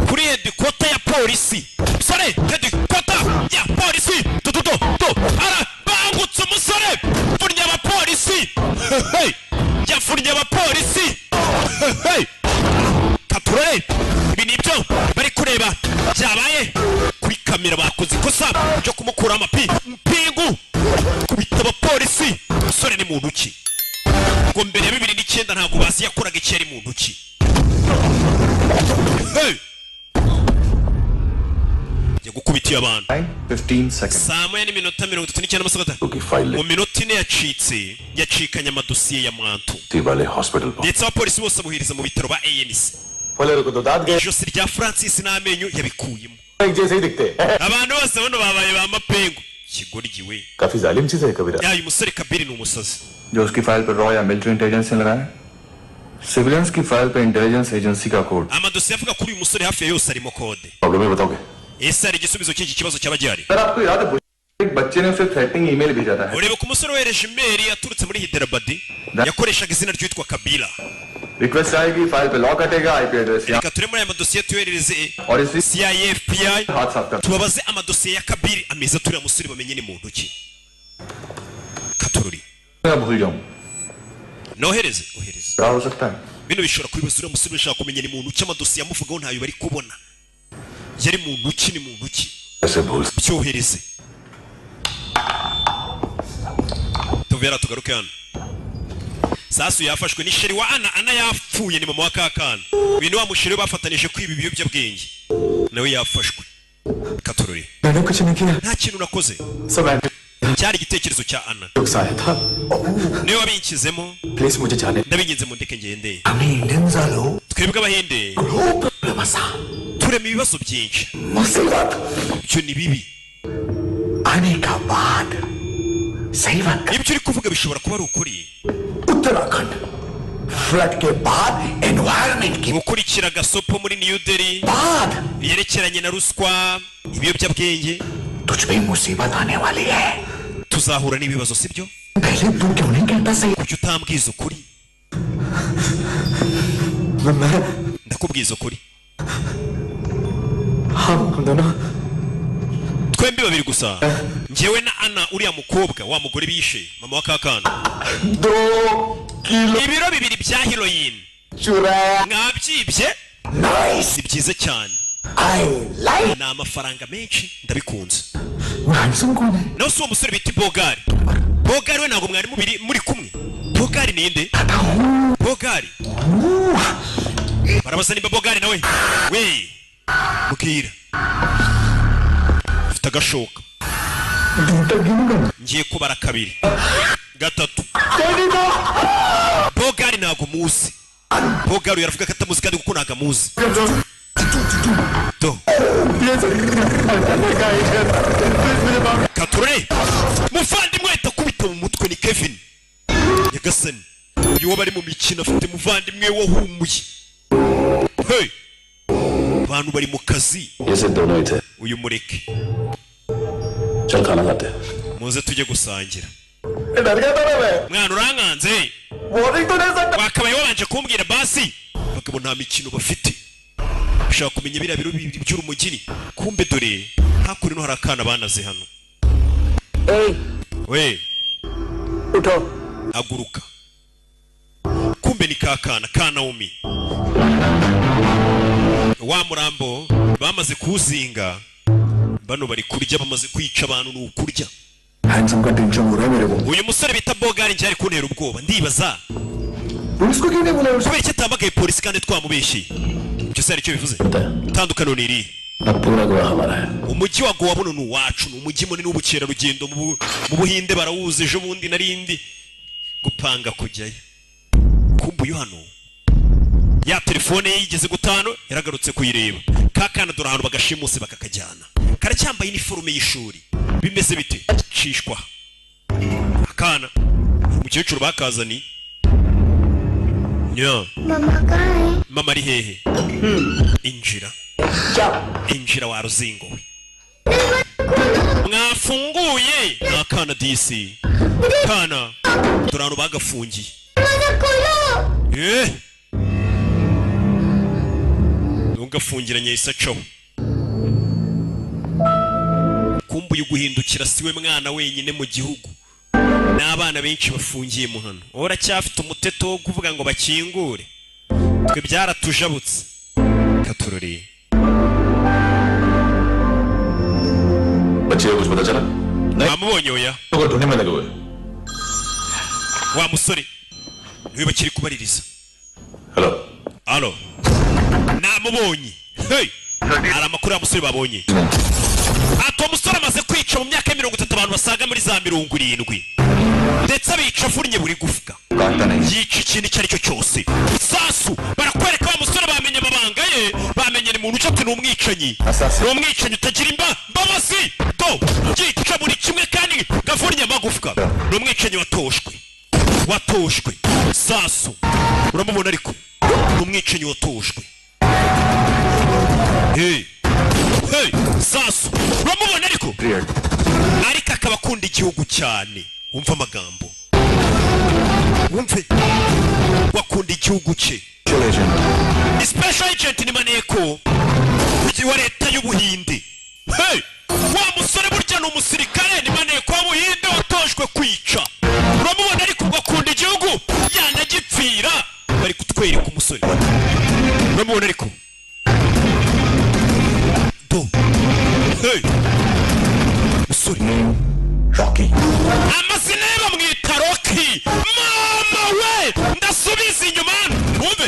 kuri hedikota ya polisi musore hedikota ya polisi do do do do arabangutse umusore pfunya abapolisi. Hey! Yafunnye abapolisi. Hey! Katurore ibi ni ibyo bari kureba byabaye kuri kamera bakoze ikosa ryo kumukura amapingu kubita abapolisi umusore ni muntu ki ngo mbere ya 2009 ntabwo bazi yakoraga icyo yari muntu ki. Hey! Yagukubitiye abantu 15 seconds 7:39 amasegonda की file mu minota ine yacitse yacikanye amadosiye ya Mwantu वाले hospital पहुंच ndetse abapolisi bose amuhiriza mu bitaro ba ANC. Faleiro को तो दांत गए Ijosi rya Francis n'amenyo yabikuyemo. एक जैसे ही दिखते हैं Abantu bose bano babaye ba mapengu kigoryi we. काफी जालिम चीज है कबीरा Ya uyu musore Kabiri ni umusazi. जो उसकी फाइल पर रॉ या मिलिट्री इंटेलिजेंस ने लगाया सिविलियंस की फाइल पे इंटेलिजेंस एजेंसी का code Amadosiye avuga kuri uyu musore hafi ya yose arimo kode. Problem है बताओगे Ese hari igisubizo cy'iki kibazo cyaba gihari? Sir आपको याद है एक बच्चे ने उसे थ्रेटनिंग ईमेल भेजा था Ureba ku musore wohereje imeri yaturutse muri Hyderabad yakoreshaga izina ryitwa Kabila. Request आएगी फाइल पे लॉक हटेगा आईपी एड्रेस यहाँ Reka ture muri aya madosiye tuyoherereze और इसी CIA FBI हाथ साफ कर tubabaze amadosiye ya Kabiri ameza turiya musore bamenye ni muntu ki. Katururi मैं भूल जाऊं nohereze ohereze क्या हो सकता है bino bishobora kubibaza uriya musore bashaka kumenya ni muntu ki amadosiye amuvugaho ntayo bari kubona yari muntu ki ni muntu ki ऐसे भूल byohereze tuvera tugaruke hano. Sasu yafashwe ni sheri wa Ana. Ana yapfuye ni mama wa kakana. Uyu ni wa musheri bafatanije kwiba ibiyobyabwenge nawe yafashwe. Katururi मैंने कुछ नहीं किया nta kintu nakoze सब cyari igitekerezo cya Ana आया था niwe wabinkizemo please मुझे जाने ndabinginze mundeke ngende. हमें Indians आलो Twebwe abahinde turema ibibazo byinshi मुसीबत ibyo ni bibi. आने का बाद सही बात Ibyo uri kuvuga bishobora kuba ari ukuri. Uttarakhand flood के बाद environment की Gukurikira gasopo muri New Delhi बाद yerekeranye na ruswa ibiyobyabwenge तुझ पे मुसीबत आने वाली है tuzahura n'ibibazo sibyo? पहले तू क्यों नहीं कहता सही Kuki utambwiza ukuri? Ndakubwiza ukuri हम दोनों twembi babiri gusa njyewe na Ana uriya mukobwa wa mugore bishe mama wa kakana 2 kilo ibiro 2 bya heroin चुराया mwabyibye Nice ni byiza cyane I like ni amafaranga menshi ndabikunze. Handsome कौन है Nawe si uwo musore bita Bogari. Bogari we ntabwo mwari mubiri muri kumwe. Bogari Bogari ninde? Bogari barabaza nimba Bogari nawe we. Mbwira, afite agashoka. Ngiye kubara kabiri, gatatu. Bogari ntabwo muzi. Bogari yaravuga ko atamuzi, kandi kuko ntabwo amuzi. Do katurore, muvandimwe ahita akubita mu mutwe. Ni Kevin. Nyagasani, uyu wo bari mu mikino, afite muvandimwe wahumuye. Hey! Abantu bari mu kazi. ये सिर्फ दोनों ही थे। Uyu mureke. चल, खाना खाते हैं। Muze tujye gusangira. डर गया था ना मैं। Mwana, urankanze. Warning तो दे सकता। Wakabaye wabanje kumbwira basi. Abagabo nta mikino bafite. Ushaka kumenya biriya biro bibiri by'urumugini. Kumbe dore hakuno hari akana banaze hano. We, उठो। Haguruka. Kumbe ni ka kana ka Naomi. Wa murambo bamaze kuwuzinga, bano bari kurya. Bamaze kwica abantu, ni ukurya. Handsome का tension हो रहा है मेरे को। Uyu musore bita Bogari njye ari kuntera ubwoba. Ndibaza police को क्यों नहीं बुलाया? kubera icyo atamagaye polisi kandi twamubeshyeye. Ibyo se hari icyo bivuze? Itandukaniro ni irihe? अब पूरा गोवा हमारा है। Umujyi wa Gowa buno ni uwacu, ni umujyi munini w'ubukerarugendo mu Buhinde, barawuzi. Ejo bundi narindi gupanga kujyayo. Kumbe uyu hano ya telefone ye yigeze gutano, yaragarutse kuyireba. Ka kana dore ahantu bagashimuse bakakajyana, karacyambaye iniforume y'ishuri. Bimeze bite? Cishwa akana, umukecuru bakazani nya. Mama कहाँ है? Mama ari hehe? Injira, injira wa ruzingo we. Mwafunguye? Ni akana disi, kana dore ahantu bagafungiye. Eh, ntugafungiranye, yahise acaho. Kumbe uyu guhindukira siwe mwana wenyine mu gihugu, n'abana benshi bafungiye mu hano. Wowe uracyafite umuteto wo kuvuga ngo bakingure, twe byaratujabutse. Katurori. बच्चे को कुछ पता चला? Bamubonye? Oya. तो ढूंढने में लगे हुए। Wa musore niwe bakiri kubaririza. Hello. Alo, namubonye. Hey! Hari amakuru ya musore babonye. Ati uwo musore amaze kwica mu myaka ya 30 abantu basaga muri za 70, ndetse abica avunnye buri gufwa, yica ikintu icyo ari cyo cyose. Sasu barakwereka wa musore, bamenye amabanga ye, bamenye ni muntu ucapwe, ni umwicanyi, ni umwicanyi utagira imbabazi. Do yica buri kimwe kandi gavunnye amagufwa. Ni umwicanyi watoshwe, watoshwe. Sasu uramubona, ariko ni umwicanyi watoshwe. Hey hey, sasu uramubona, ariko akaba akunda igihugu cyane. Wumva amagambo, wumve, wakunda igihugu cye. Ni special agent, ni maneko wa leta y'Ubuhinde. Hey! Wa musore burya ni umusirikare, ni maneko w'Ubuhinde watojwe kwica. Uramubona, ariko ubwo akunda igihugu, yanagipfira. Bari kutwereka umusore, uramubona ariko do. Hey! Musore Rocky. Amazina ye bamwita Rocky. Mama we, ndasubiza inyuma, wumve.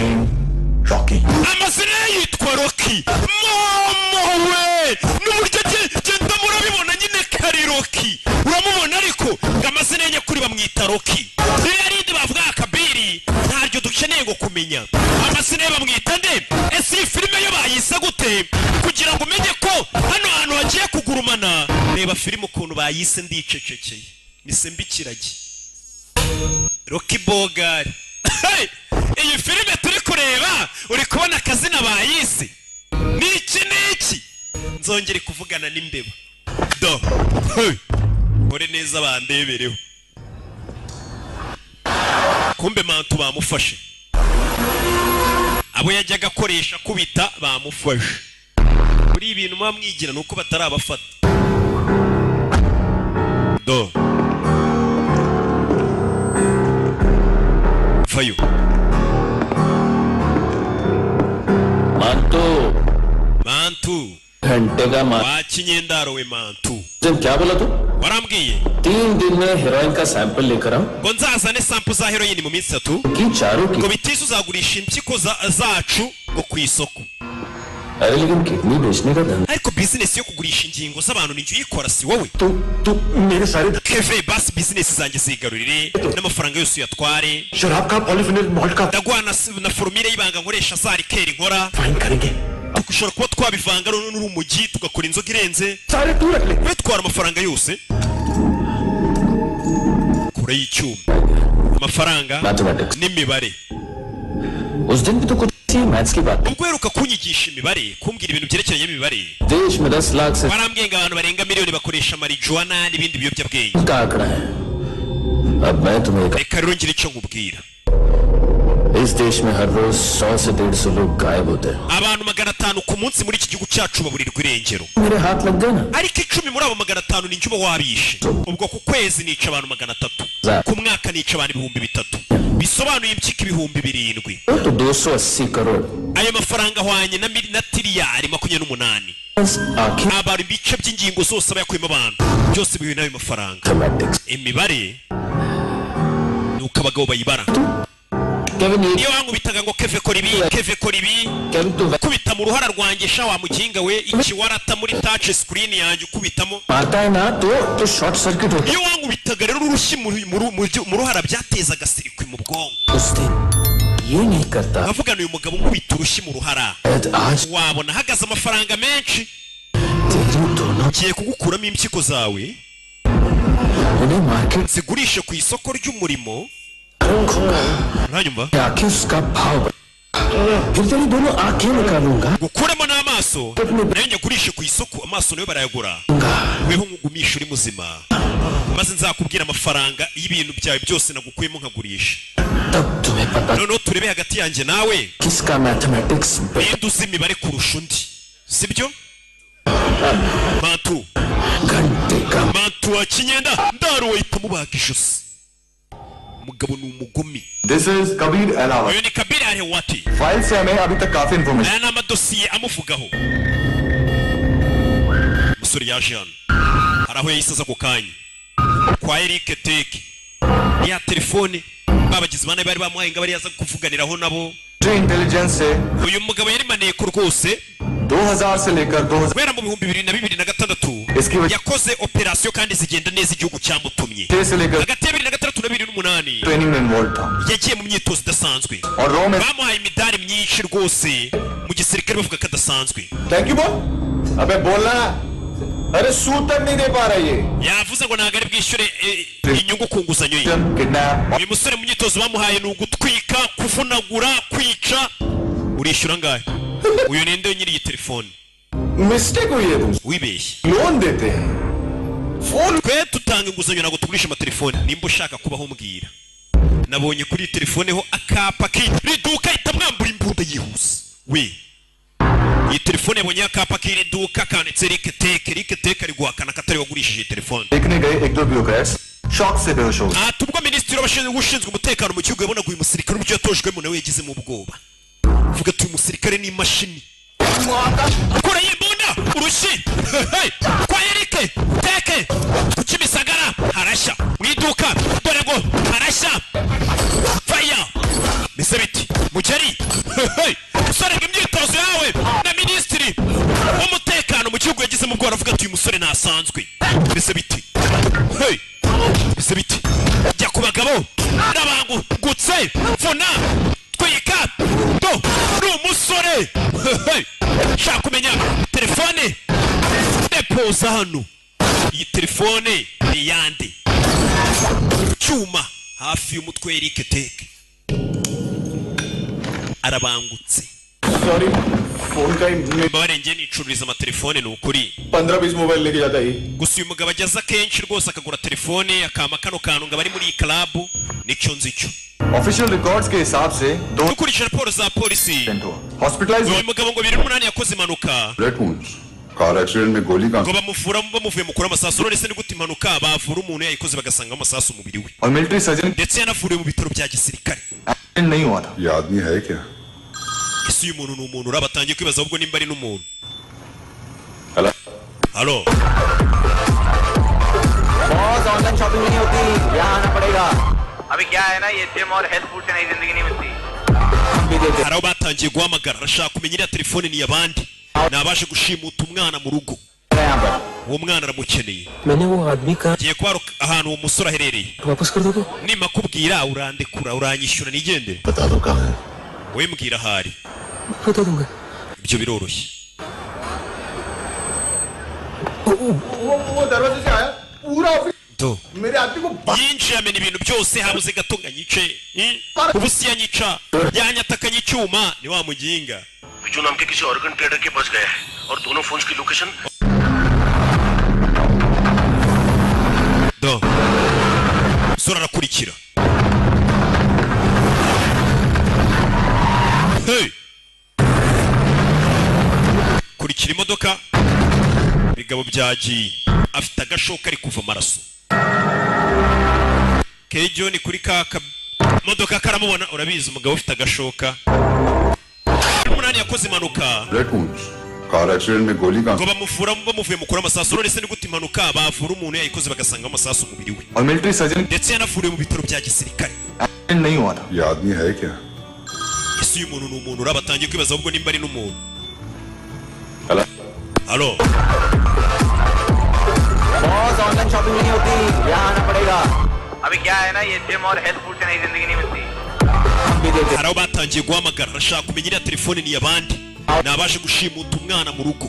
Rocky. Amazina ye yitwa Rocky. Mama we, n'uburyo genda murabibona nyine kari Rocky. Uramubona, ariko ngo amazina ye nyakuri bamwita Rocky. Ririya rindi bavuga akabiri ntaryo dukeneye ngo kumenya. Amazina ye bamwita nde? Ese iyi filime yo bayise gute? Kugira ngo umenye ko hano hantu hagiye kugurumana, reba filime ukuntu bayise. Ndicecekeye mise mbikiragi. Rocky Bogari. Hey! Iyi filime turi kureba, uri kubona akazina bayise ni iki n'iki? Nzongere kuvugana n'imbeba. Do, hey! Nkore neza bandebereho. Kumbe Mantu bamufashe, abo yajyaga akoresha kubita bamufashe. Kuri ibintu muba mwigira ni uko batarabafata. Do vayo. Mantu. Mantu. घंटे का मार Wa kinyendaro we Mantu, क्या बोला तू? warambwiye 3 दिन में हेरोइन का सैंपल लेकर आऊं ngo nzazane sample za heroin mu minsi 3, की चारों की ngo bitise uzagurisha impyiko zacu ngo ku isoko. अरे लेकिन किडनी बेचने का धंधा Ariko bizinesi yo kugurisha ingingo z'abantu ni njye uyikora, si wowe. तू तू मेरे सारे Keve, basi bizinesi zanjye zigarurire n'amafaranga yose uyatware. शराब का polyphenol malt का Ndaguha na formule y'ibanga nkoresha za liqueur nkora. Fine करेंगे। Dushobora kuba twabivanga n'urumogi tugakora inzoga irenze. सारे तू रख ले। Witwara amafaranga yose kure y'icyuma, amafaranga mathematics n'imibare. उस दिन भी तो कुछ maths की बात। Ubwo uheruka kunyigisha imibare, kumbwira ibintu byerekeranye n'imibare, देश में 10 लाख से warambwiye ngo abantu barenga miliyoni bakoresha marijuana n'ibindi biyobyabwenge. का आंकड़ा है। अब मैं तुम्हें एक Reka rero ngire icyo nkubwira. इस देश में हर रोज 100 से 150 लोग गायब होते हैं। Abantu 500 ku munsi muri iki gihugu cyacu baburirwa irengero, मेरे हाथ लग गए ना ariko 10 muri abo 500 ni njye uba wabishe. Ubwo ku kwezi nica abantu 300, ku mwaka nica abantu 3000, bisobanuye impyiko 7000. तो 280 crore Ayo mafaranga ahwanye na tiriyari 28. आंखें Abantu ibice by'ingingo zose aba yakuyemo abantu byose bihuye n'ayo mafaranga. Mathematics Imibare ni uko abagabo bayibara. Kevin ये Niyo wankubitaga ngo Keve kora ibi, Keve kora ibi, Kevin तू kubita mu ruhara rwanjye sha wa mukinga we, ikiwarata muri touch screen yanjye ukubitamo. मारता है ना तो short circuit होता Iyo wankubitaga rero urushyi mu ruhara byatezaga sirikwi mu bwonko. है। उस दिन ये नहीं करता Nkavugana uyu mugabo nkubita urushyi mu ruhara, शायद आज wabona ahagaze amafaranga menshi. तेरी दोनों Ngiye kugukuramo impyiko zawe उन्हें market zigurishe ku isoko ry'umurimo. Uranyumva? आंखें उसका भाव बढ़- फिर तेरी दोनों आंखें निकालूंगा Gukuremo n'amaso nayo nyagurishe ku isoko, amaso nayo barayagura. Weho nkugumisha uri muzima, maze nzakubwira amafaranga y'ibintu byawe byose nagukuyemo nkagurisha. तब तुम्हें पता Noneho turebe hagati yanjye nawe किसका mathematics ninde uzi imibare kurusha undi, sibyo? Mantu घंटे का Mantu wa kinyenda ndaruwe ahita amubaga ijosi. Umugabo ni umugome. This is Kabir Ahlawat. Uyu ni Kabir Ahlawat. File से हमें अभी तक काफी information Aya ni amadosiye amuvugaho. Umusore yaje hano, hari aho yahise aza ako kanya kwa Eric Teke ya telefone babagizi ba nabi bari bamuhaye ngo abari yaza kuvuganiraho nabo. Intelligence से Uyu mugabo yari maneko rwose 2000 से लेकर 2000 guhera mu 2026 इसकी वजह yakoze operasiyo kandi zigenda neza igihugu cyamutumye. से लेकर Hagati ya 2006 na 2008 training में involve था yagiye mu myitozo idasanzwe, और रो में bamuhaye imidari myinshi rwose mu gisirikare bavuga ko adasanzwe. Thank you बोल। अबे बोलना, अरे सूद तक नहीं दे पा रहा ये। Yavuze ngo ntabwo ari bwishyure inyungu ku nguzanyo ye. Kidnap Uyu musore mu myitozo bamuhaye ni ugutwika, kuvunagura, kwica. Urishyura angahe? Uyu ninde nyiri iyi telefone? Mistake हुई है तुमसे। Wibeshye. Loan देते हैं, phone Twe tutanga inguzanyo ntabwo tugurisha amatelefone. Nimba ushaka kubaho mbwira. Nabonye kuri iyi telefone ho akapa k'iri duka, ihita mwambura imbunda yihuse we. Iyi telefone yabonye akapa k'iri duka kanditse Eric Teke. Eric Teke ari guhakana ko atari wagurishije iyi telefone. देखने गए एक दो ब्यूरोक्रेट्स शौक से बेहोश हो गए। Ati ubwo minisitiri ushinzwe umutekano mu gihugu yabonaga uyu musirikare uburyo yatojwemo nawe yagizemo ubwoba, vuga ati uyu musirikare ni imashini. Kura y'imbunda urushyi. Hey! Kwa Eric Teke ku Kimisagara harashya mu iduka, dore ngo harashya faya mbese biti mugeri. Hey! Musore ngo imyitozo yawe na minisitiri w'umutekano mu gihugu yagizemo ubwoba, aravuga ati uyu musore ntasanzwe. Mbese biti hey! Mbese biti jya ku bagabo n'abangutse mvuna twika do ni umusore. Hey! Shaka kumenya telefone depoza hano, iyi telefone ni yande? Cyuma hafi y'umutwe Eric Teke arabangutse. Sorry, phone का ही Mbabarenge nicururiza amatelefone ni ukuri. 15-20 mobile लेके जाता है। Gusa uyu mugabo ageze akenshi rwose akagura telefone akama kano kantu ngo abari muri iyi club nicyo nzi cyo. Official records के हिसाब से 2 Dukurikije raporo za polisi, हुआ hospitalise uyu mugabo ngo 2008 yakoze impanuka, bullet wounds car accident में गोली का ngo bamuvura bamuvuye mukuru amasasu. None se ni gute impanuka bavura umuntu yayikoze bagasanga amasasu umubiri we? और military surgeon Ndetse yanavuriwe mu bitaro bya gisirikare. Accident नहीं हुआ था। ये आदमी है क्या? Ese uyu muntu ni umuntu? Urabatangiye kwibaza ahubwo nimba ari n'umuntu. Halo. Boss, online shopping नहीं होती, यहाँ आना पड़ेगा। अभी क्या है ना, ये जिम और हेल्थ फूड से नई जिंदगी नहीं मिलती। Hari aho batangiye guhamagara, arashaka kumenya iriya telefone ni iy'abandi, ni abaje gushimuta umwana mu rugo. Uwo mwana aramukeneye. मैंने वो आदमी का Ngiye kuba ahantu uwo musore aherereye. वापस कर दोगे? Nimakubwira urandekura, uranyishyura nigendere? बता दो कहाँ है। Wowe mbwira ahari. बता दूंगा। Ibyo biroroshye. वो दरवाजे से आया पूरा office Do मेरे आदमी को yinjiye amena ibintu byose, habuze gato ngo anyice. Ubu si yanyica, yanyatakanye icyuma ni wa muginga. Biju नाम के किसी ऑर्गन ट्रेडर के पास गया है और दोनों फोन्स की location Do sura arakurikira. Hey! Kurikira imodoka, ibigabo byagiye, afite agashoka ari kuva amaraso. Kejo ni kuri ka modoka karamubona. Urabizi umugabo ufite agashoka. Umunani yakoze impanuka. Car accident में गोली कहाँ Ngo bamuvura bamuvuye mukura amasasu. None se ni gute impanuka bavura umuntu yayikoze bagasanga amasasu umubiri we? और military surgeon Ndetse yanavuriwe mu bitaro bya gisirikare. नहीं हुआ था। ये आदमी है क्या? Ese uyu muntu ni umuntu? Urabatangiye kwibaza ahubwo nimba ari n'umuntu. Halo. Boss, online shopping नहीं होती, यहाँ आना पड़ेगा। अभी क्या है ना, ये जिम और हेल्थ फूड से नई जिंदगी नहीं मिलती। Hari aho batangiye guhamagara, arashaka kumenya iriya telefone ni iy'abandi, ni abaje gushimuta umwana mu rugo.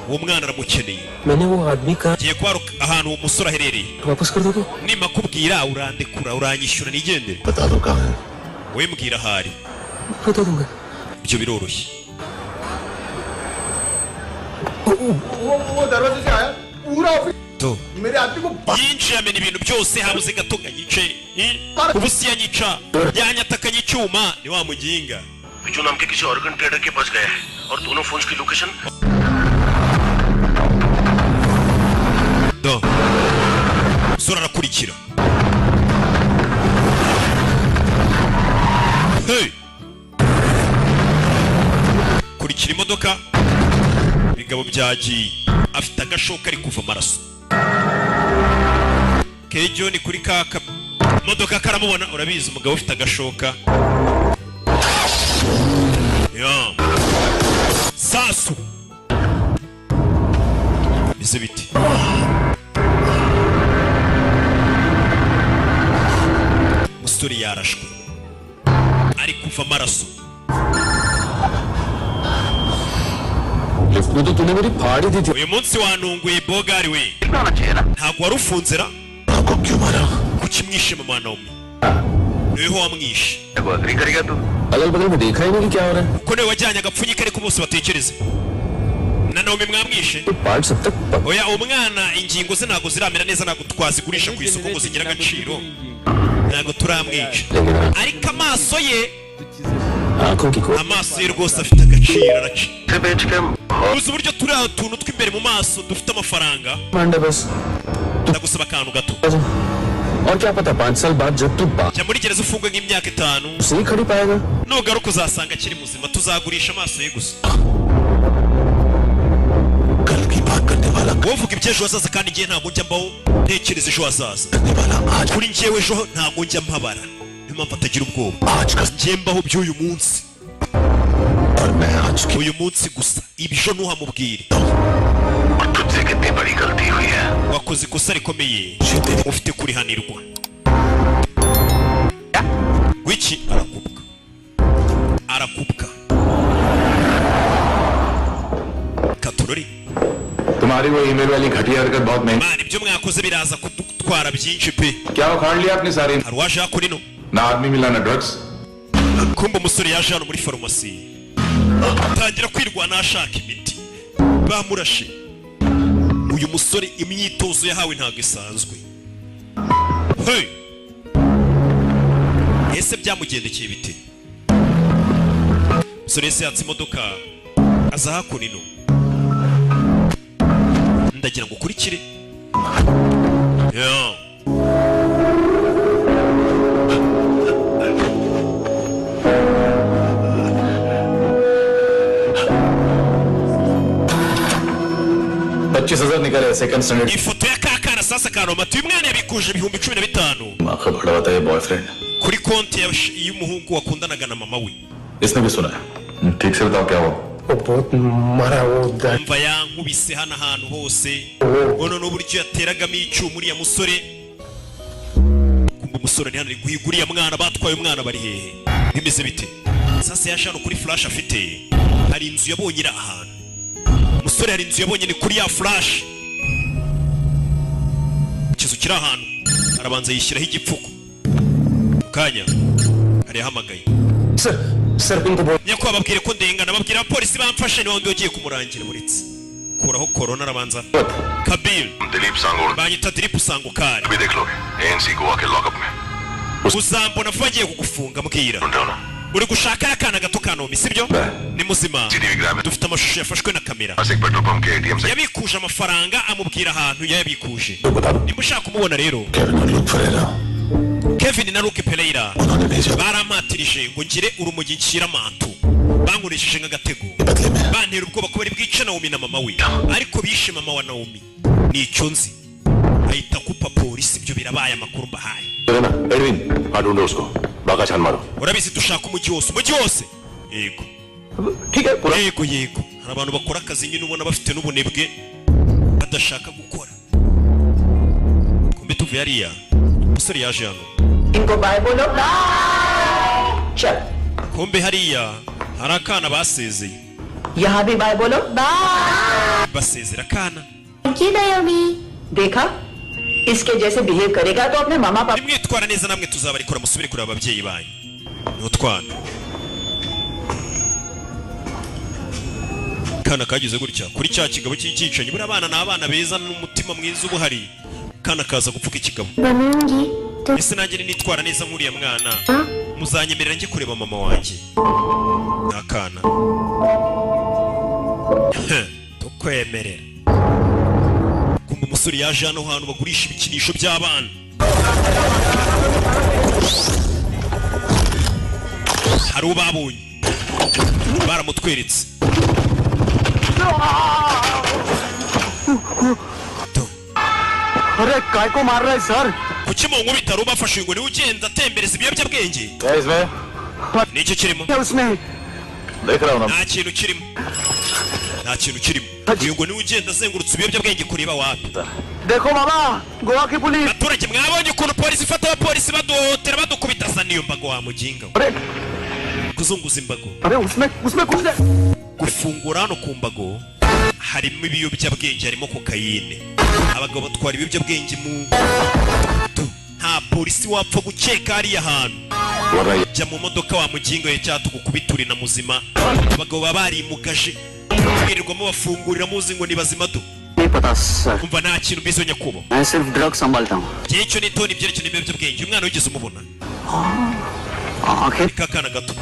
Uwo mwana aramukeneye. मैंने वो आदमी का Ngiye kuba ahantu uwo musore aherereye. वापस कर दोगे? Nimakubwira urandekura, uranyishyura nigendere? बता दो कहाँ है। Wowe mbwira ahari. बता दूंगा। Ibyo biroroshye. वो दरवाजे से आया पूरा office Do मेरे आदमी को yinjiye amena ibintu byose, habuze gato ngo anyice. Ubu si yanyica, yanyatakanye icyuma ni wa muginga. Biju नाम के किसी ऑर्गन ट्रेडर के पास गया है और दोनों फोन्स की location Do sura arakurikira. Hey! Kurikira imodoka, ibigabo byagiye, afite agashoka ari kuva amaraso. Kejo ni kuri ka modoka karamubona. Urabizi umugabo ufite agashoka. Ya sasu bize biti. Umusore yarashwe ari kuva amaraso. Lift में तो तूने मेरी फाड़ ही दी थी। Uyu munsi wanunguye bogari we, ntabwo wari ufunze ra? Kuki mwishe mama Naomi? Niweho wamwishe. अगल बगल में देखा ही नहीं कि क्या हो रहा है। Kuko niwe wajyanye agapfunyika, ariko bose batekereze na Naomi mwamwishe. Part सब तक Oya, umwana ingingo ze ntabwo ziramera neza, ntabwo twazigurisha ku isoko ngo zigire agaciro, ntabwo turamwica, ariko amaso ye, आंखों की को amaso ye rwose afite agaciro, araca. Uzi uburyo turiya tuntu tw'imbere mu maso dufite amafaranga? Mande बस। Ndagusaba akantu gato. और क्या पता 5 साल बाद जब तू बाहर Jya muri gereza ufungwe nk'imyaka 5, से ही खड़ी पाएगा। nugaruka uzasanga akiri muzima, tuzagurisha amaso ye gusa. Wowe uvuga iby'ejo hazaza, kandi njye ntabwo njya mbaho ntekereza ejo hazaza. Kuri njyewe ejo ntabwo njya mpabara, niyo mpamvu atagira ubwoba. Njye mbaho by'uyu munsi, uyu munsi gusa, ibyo ntuhamubwire. Wakoze ikosa rikomeye, ufite kurihanirwa. Wiki arakubwa, arakubwa katurori. तुम्हारी वो ईमेल वाली घटिया हरकत बहुत महंगी। Mana, ibyo mwakoze biraza kudutwara byinshi pe. क्या उखाड़ लिया आपने सारे? Hari uwaje hakuno ino. ना आदमी मिला ना drugs. Kumba umusore yaje hano muri farumasi, atangira kwirwana ashaka imiti, bamurashe. Uyu musore imyitozo yahawe ntabwo isanzwe. Hey! Ese byamugendekeye bite? Umusore yese yatse imodoka aza hakuno ino. Ndagira ngo ukurikire. Yeah. 25,000 निकाले second standard. Ifoto ya kakana sasa kanomata, uyu mwana yabikuje 15,000 माँ का बड़ा है boyfriend. Kuri konti y'umuhungu wakundanaga na mama we. इसने भी सुना है। ठीक से बताओ क्या हुआ। वो बहुत मारा वो दर्द। Umva, yankubise hano ahantu hose, ngo n'uburyo yateragamo icyuma uriya musore. Kumva umusore ari hano ari guhiga uriya mwana batwaye. Umwana bari hehe? Bimeze bite? Sasa yaje hano kuri flash afite, hari inzu yabonye iri ahantu. Umusore hari inzu yabonye, ni kuri ya flash, ikizu kiri ahantu. Arabanza yishyiraho igipfuko. Mu kanya hari yahamagaye. Sir, sir, उनको बोल। Nyakubahwa, babwire ko ndengana, babwira abapolisi bamfashe. Ni wundi wagiye kumurangira buretse kuraho korona, arabanza Kabir. Dilip Sangor. Banyita Dilip Sangukari. भी देख लोगे ANC Goa के lockup में। Uzambona vuba, agiye kugufunga. Mbwira, uri gushaka akana gato ka Nomi, sibyo? Ni muzima, dufite amashusho yafashwe na kamera. एक petrol pump के ATM से। Yabikuje amafaranga, amubwira ahantu yayabikuje. Nimba ushaka kumubona rero, Kevin na Luke Pereira barampatirije ngo ngire urumogi nshyira amantu, bankoresheje nk'agatego, bantera ubwoba ko bari bwice Naomi na mama we, ariko bishe mama wa Naomi, nicyo nzi. Ahita akupa polisi. Ibyo birabaye, amakuru mbahaye. ना Edwin, हाँ, ढूंढो उसको, बाका छान मारो। Urabizi, dushaka umujyi wose, umujyi wose. Yego, yego, yego. Hari abantu bakora akazi nyine ubona bafite n'ubunebwe, badashaka gukora. Kumbe tuvuye hariya, umusore yaje hano. इनको bye बोलो, चल। Kumbe hariya hari akana basezeye. यहाँ भी bye बोलो, bye. Basezera akana. Thank you Naomi. देखा, इसके जैसे behave करेगा तो अपने मामा पापा Nimwitwara neza namwe tuzabarikora, musubire kureba ababyeyi banyu. Ni utwana. Kana kagize gutya kuri cya kigabo cy'icyicanyi. Buriya abana ni abana beza n'umutima mwiza uba uhari. Kana kaza gupfuka ikigabo. बनूंगी तो Ese nanjye nitwara neza nk'uriya mwana, muzanyemerera njye kureba mama wanjye? Ni akana tukwemerera. Kumva umusore yaje hano hantu bagurisha ibikinisho by'abana, hari uwo babonye, baramutweretse. अरे काय को मार रहे sir? Kuki mu nkubita? Bafashe ngo niwe ugenda atembereza ibiyobyabwenge. Nicyo kirimo? उसमें देख रहा हूँ ना। Nta kintu kirimo, nta kintu kirimo. Uyu ngo niwe ugenda azengurutse ibiyobyabwenge. Kureba wapi? देखो बाबा, गोवा की police. Abaturage, mwabonye ukuntu polisi ifata abapolisi, baduhotera, badukubita. Asa n'iyo mbago wa muginga we. Kuzunguza imbago. अरे उसमें उसमें कुछ नहीं। Gufungura hano ku mbago harimo ibiyobyabwenge, harimo kokayine. Abagabo batwara ibiyobyabwenge mu nta polisi wapfa gukeka hariya hantu. Jya mu modoka wa muginga we, cyangwa tugukubita uri na muzima. Abagabo baba barimugaje, mwirirwamo bafungurira muzi ngo ni bazima do. नहीं पता sir. Umva, nta kintu mbizi nyakubahwa. मैं सिर्फ drug संभालता हूँ। Igihe cyo nitoni ibyerekeye n'ibiyobyabwenge. Umwana wigeze umubona? आंखें Kakana gato.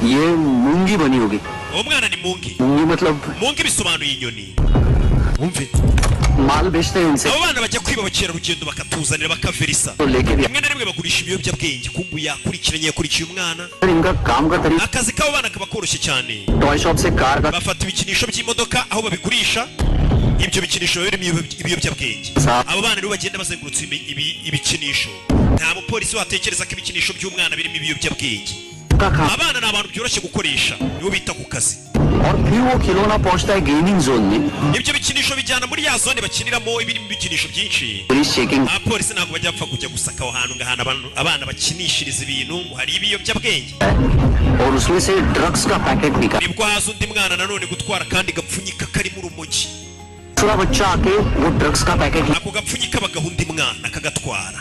ये मूंगी बनी होगी। Uwo mwana ni Mungi. मूंगी मतलब Mungi bisobanuye inyoni, wumve. माल बेचते हैं इनसे। Abo bana bajya kwiba abakerarugendo bakatuzanira, bakaverisa. तो लेके भी Rimwe na rimwe bagurisha ibiyobyabwenge. Kumbu yakurikiranye, yakurikiye umwana. इनका काम का तरीका Akazi k'abo bana kaba koroshye cyane. Toy shop से car का Bafata ibikinisho by'imodoka aho babigurisha, ibyo bikinisho biba birimo ibiyobyabwenge. Abo bana rero bagenda bazengurutse ibikinisho, nta mupolisi watekereza ko ibikinisho by'umwana birimo ibiyobyabwenge. का काम Abana ni abantu byoroshye gukoresha, nibo bita ku kazi. और फिर वो खिलौना पहुंचता है gaming zone में। Ibyo bikinisho bijyana muri ya zone bakiniramo, ibirimo ibikinisho byinshi. Police checking. Abapolisi ntabwo bajya bapfa kujya gusaka aho hantu ngo ahantu abana bakinishiriza ibintu ngo hari ibiyobyabwenge. और उसमें से drugs का पैकेट निकाल Nibwo haza undi mwana nanone gutwara akandi gapfunyika karimo urumogi. दूसरा बच्चा आके वो drugs का packet Ako gapfunyika bagaha undi mwana akagatwara.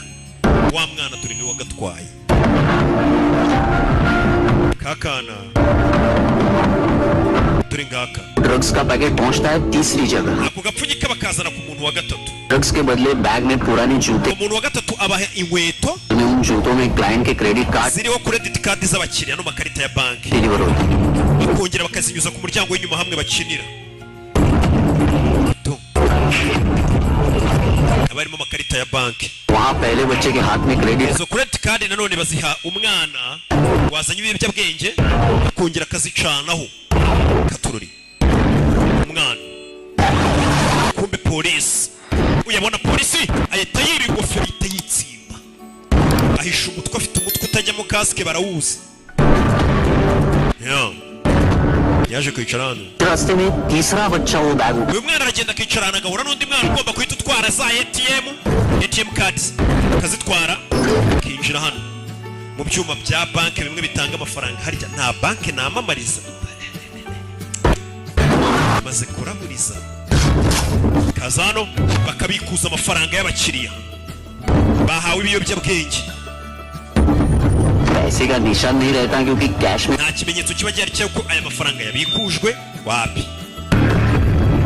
Wa mwana dore niwe wagatwaye kakana, dore ngaka. Drugs का पैकेट पहुंचता है तीसरी जगह। Ako gapfunyika bakazana ku muntu wa gatatu. Drugs के बदले बैग में पुराने जूते Umuntu wa gatatu abaha inkweto में उन जूतों में क्लाइंट के credit card ziriho credit card z'abakiriya n'amakarita ya banki, deliver होते हैं। Bakongera bakazinyuza ku muryango w'inyuma hamwe bakinira. Tu. Haba harimo amakarita ya banki. वहाँ पहले बच्चे के हाथ में credit Izo credit card nanone baziha umwana wazanye ibiyobyabwenge, akongera akazicanaho katururi umwana. Kumbe Polisi uyabona, polisi ahita yiba ingofero, ihita yitsimba, ahisha umutwe. Afite umutwe utajyamo kasike, barawuzi. Yeah. Yaje kwicara hano. रास्ते में तीसरा बच्चा वो bag Uyu mwana aragenda akicara ahantu, agahura n'undi mwana ugomba guhita utwara za ATM, ATM cards akazitwara, akinjira hano mu byuma bya banki bimwe bitanga amafaranga. Harya nta banki namamariza, maze kuraburiza kaza hano bakabikuza amafaranga y'abakiriya bahawe ibiyobyabwenge. पैसे का निशान नहीं रहता क्योंकि cash में Nta kimenyetso kiba gihari cy'uko aya mafaranga yabikujwe wapi.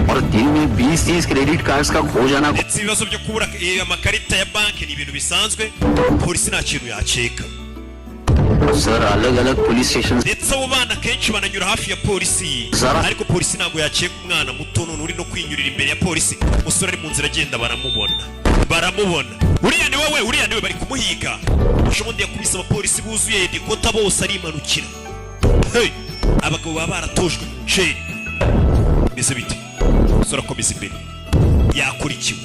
और दिन में 20-30 credit cards का खो जाना Ndetse ibibazo byo kubura amakarita ya banki ni ibintu bisanzwe, polisi nta kintu yakeka. Sir अलग अलग police station Ndetse abo bana kenshi bananyura hafi ya polisi, ariko polisi ntabwo yakeka umwana muto none uri no kwinyurira imbere ya polisi. Umusore ari mu nzira agenda, baramubona, baramubona, uriya ni wowe, uriya ni we, bari kumuhiga. Ejo bundi yakubise abapolisi buzuye headquarter bose, arimanukira. Hey! Abagabo baba baratojwe mu nceri bimeze bite? Umusore akomeza imbere, yakurikiwe.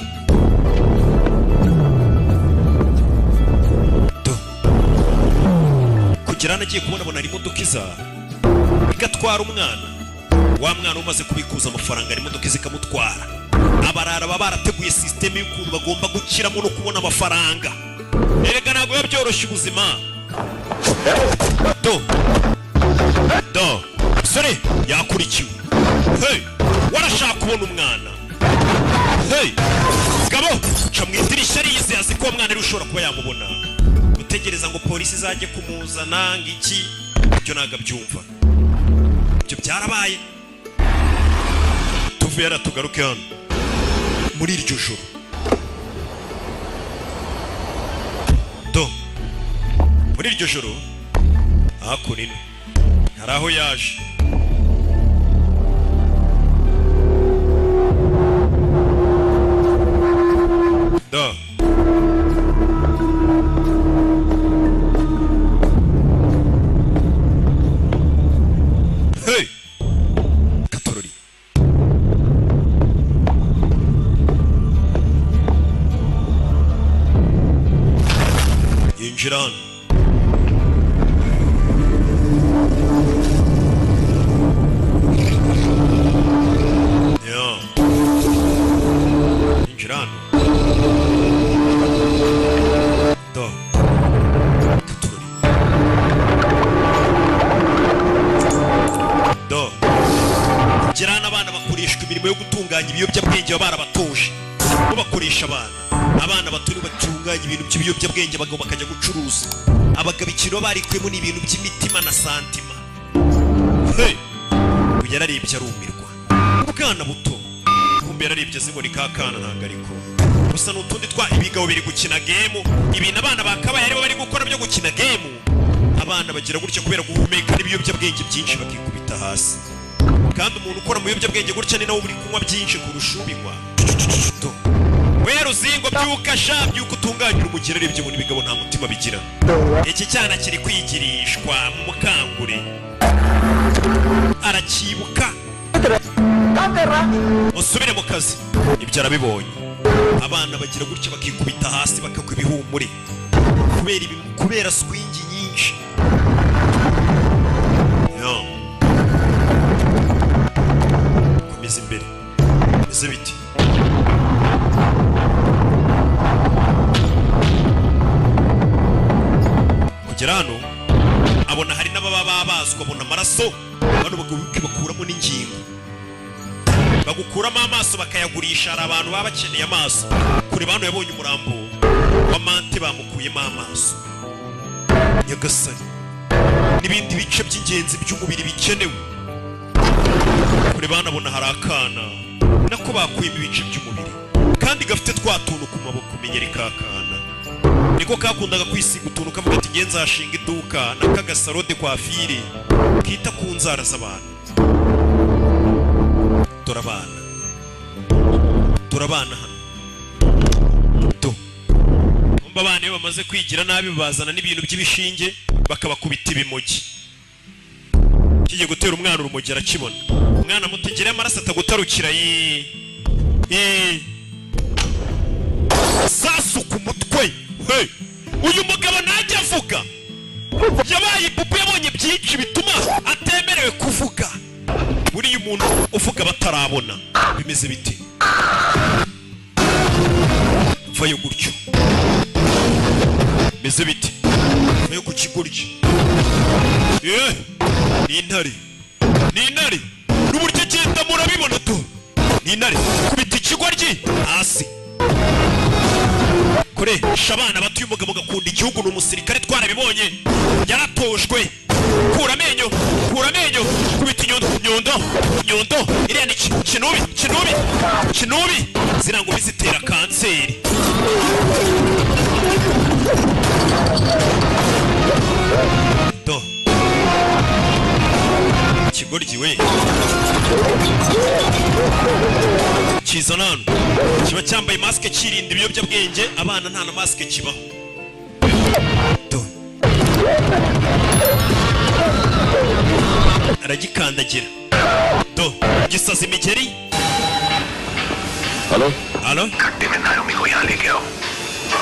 Do. Kugera hano agiye kubona, abona hari imodoka iza igatwara umwana, wa mwana umaze kubikuza amafaranga, hari imodoka iza ikamutwara. Abarara baba barateguye sisiteme y'ukuntu bagomba gukiramo no kubona amafaranga. Erega ntabwo biba byoroshye ubuzima. Do do, musore yakurikiwe. Hey, warashaka kubona umwana. Hey, gabo ca mu idirishya, ariyizi, azi ko uwo mwana ari ushobora kuba yamubona. Gutegereza ngo polisi izajye kumuzana ngo iki, ibyo ntabwo abyumva, ibyo byarabaye. Tuvuye hariya tugaruke hano muri iryo joro. Do, muri iryo joro hakuno ino hari aho yaje. Do, hey, katorori yinjira hano. Ya. Yinjira hano. Do, katorori do, kugera hano abana bakoreshwa imirimo yo gutunganya ibiyobyabwenge, baba barabatuje bo bakoresha abana, abana bato nibo batunganya ibintu by'ibiyobyabwenge, abagabo bakajya gucuruza. Abagabo ikintu baba barikuyemo ni ibintu by'imitima na santima. Hey! Uyu yararebye arumirwa, ubwana buto kumbe yararebye azi ngo ni ka kana, ntabwo ariko gusa ni utundi twa ibigabo biri gukina game. Ibintu abana bakabaye aribo bari gukora byo gukina game, abana bagira gutya kubera guhumeka n'ibiyobyabwenge byinshi bakikubita hasi. Kandi umuntu ukora mu biyobyabwenge gutya ni nawe uri kunywa byinshi kurusha ubinywa. Do. We ruzingo, byuka sha, byuka utunganyira umugera. Arebye ubona ibigabo nta mutima bigira. Iki cyana kiri kwigirishwa mu mukangure, arakibuka, musubire mu kazi. Ibyo arabibonye, abana bagira gutya bakikubita hasi, bakagwa ibihumure kubera ibi, kubera swingi nyinshi. Yo. Komeza imbere, bimeze biti? Kugera hano abona hari n'ababa babazwa, abona amaraso. Bano bagabo bakuramo n'ingingo, bagukuramo amaso bakayagurisha. Hari abantu baba bakeneye amaso. Kure hano yabonye umurambo wa mante, bamukuyemo amaso, nyagasani, n'ibindi bice by'ingenzi by'umubiri bikenewe. Kure banabona hari akana nako bakuyemo ibice by'umubiri kandi gafite twa tuntu ku maboko. Menyere ka kana niko kakundaga kwisiga utuntu, kavuga ati ngenzi nzashinga iduka n'akagasaro de coiffure kita ku nzara z'abantu. Dore abana, dore abana hano. Do, umva, abana iyo bamaze kwigira nabi bazana n'ibintu by'ibishinge bakabakubita ibimogi. Kigiye gutera umwana urumogi, arakibona, umwana mutegere amaraso atagutarukira. Yi, Sasu ku mutwe. Hey! Uyu mugabo ntajya avuga, yabaye ipupu, yabonye byinshi bituma atemerewe kuvuga. Buriya umuntu uvuga batarabona bimeze bite? Vayo gutyo, bimeze bite? Vayo ku kigoryi. Ni intare, ni intare n'uburyo agenda murabibona tu, ni intare. Kubita ikigoryi hasi. Koresha abana bato. Uyu mugabo gakunda igihugu, ni umusirikare, twarabibonye, yaratojwe. Kura amenyo, kura amenyo, kubita inyundo, nyundo, nyundo. Iriya ni kinubi, kinubi, kinubi. Ziriya ngumi zitera kanseri. Do ikigoryi we kizana hano, kiba cyambaye masike kirinda ibiyobyabwenge. Abana nta na masike kibaho. Do aragikandagira, do gisaza imigeri. Hello. Halo. घंटे में Naomi को यहाँ लेके आओ.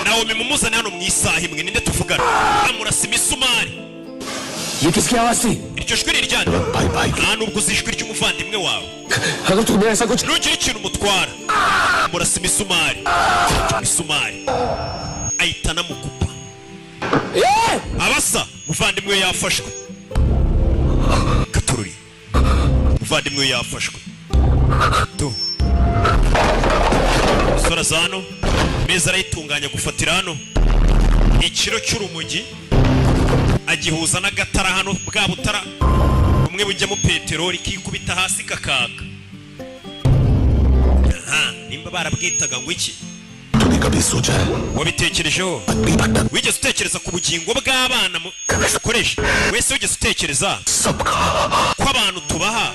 Naomi mumuzane hano mu isaha imwe. Ninde tuvugana? Amurasa imisumari. ये किसकी आवाज थी? Iryo jwi ni iryande? Nta nubwo uzi ijwi ry'umuvandimwe wawe. अगर तुम्हें ऐसा कुछ Nugira ikintu umutwara. Murasa imisumari, imisumari ahita anamukupa. Abasa umuvandimwe we yafashwe. Katururi, umuvandimwe we yafashwe. Tu umusore aza hano, meza arayitunganya, gufatira hano ikiro cy'urumogi agihuza n'agatara hano, bwa butara bumwe bujyamo peteroli, kikubita hasi kakaka. Aha nimba barabwitaga ngo iki? तूने कभी सोचा है? Wabitekerejeho? Wigeze utekereza ku bugingo bw'abana ukoresha wese? Wigeze utekereza ko abantu tubaha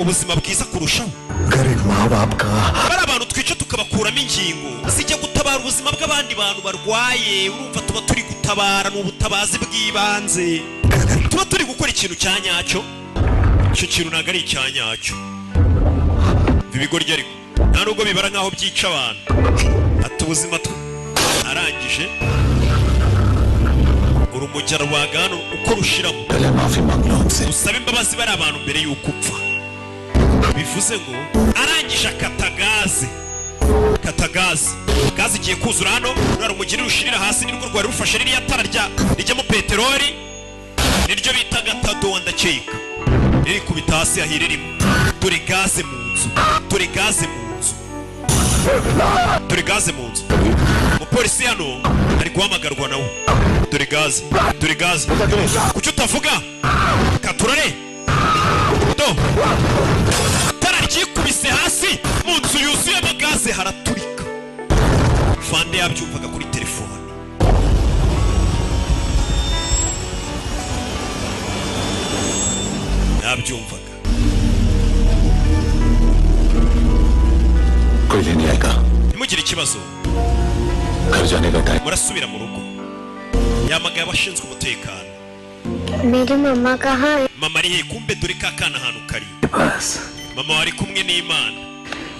ubuzima bwiza kurushaho? गरीब माँ बाप का Bari abantu twica tukabakuramo ingingo zijya gutabara ubuzima bw'abandi bantu barwaye. Urumva tuba turi gutabara, ni ubutabazi bw'ibanze, tuba turi gukora ikintu cya nyacyo. Icyo kintu ntabwo ari icya nyacyo. Ibigoryi ariko nta nubwo bibara nk'aho byica abantu. Ati ubuzima tu arangije urumogi rwaga hano uko rushiramo. पहले माफी मांग लो हमसे. Usabe imbabazi bari abantu mbere y'uko upfa. Bivuze ngo arangije akata gaze, kata gaze, gaze igiye kuzura hano. Ruriya rumogi rushirira hasi nirwo rwari rufashe ririya tara rya rijyamo peteroli, niryo bita gatadowa ndakeka. Ririkubita hasi hahira ririmo. Dore gaze mu nzu, dore gaze mu nzu, dore gaze mu nzu. Umupolisi hano ari guhamagarwa nawe. Dore gaze, dore gaze. Kuki utavuga? Katurare. Do tara ryikubise hasi mu nzu yuzuyemo gaze, haraturika. Fande yabyumvaga kuri telefone. Yabyumvaga. कोई लेने आएगा. Ntimugire ikibazo. घर जाने का time. Murasubira mu rugo. Yamagaye abashinzwe umutekano. मेरी मम्मा कहाँ है? Mama ari he? Kumbe dore ka kana ahantu kari. बस Mama wari kumwe n'Imana.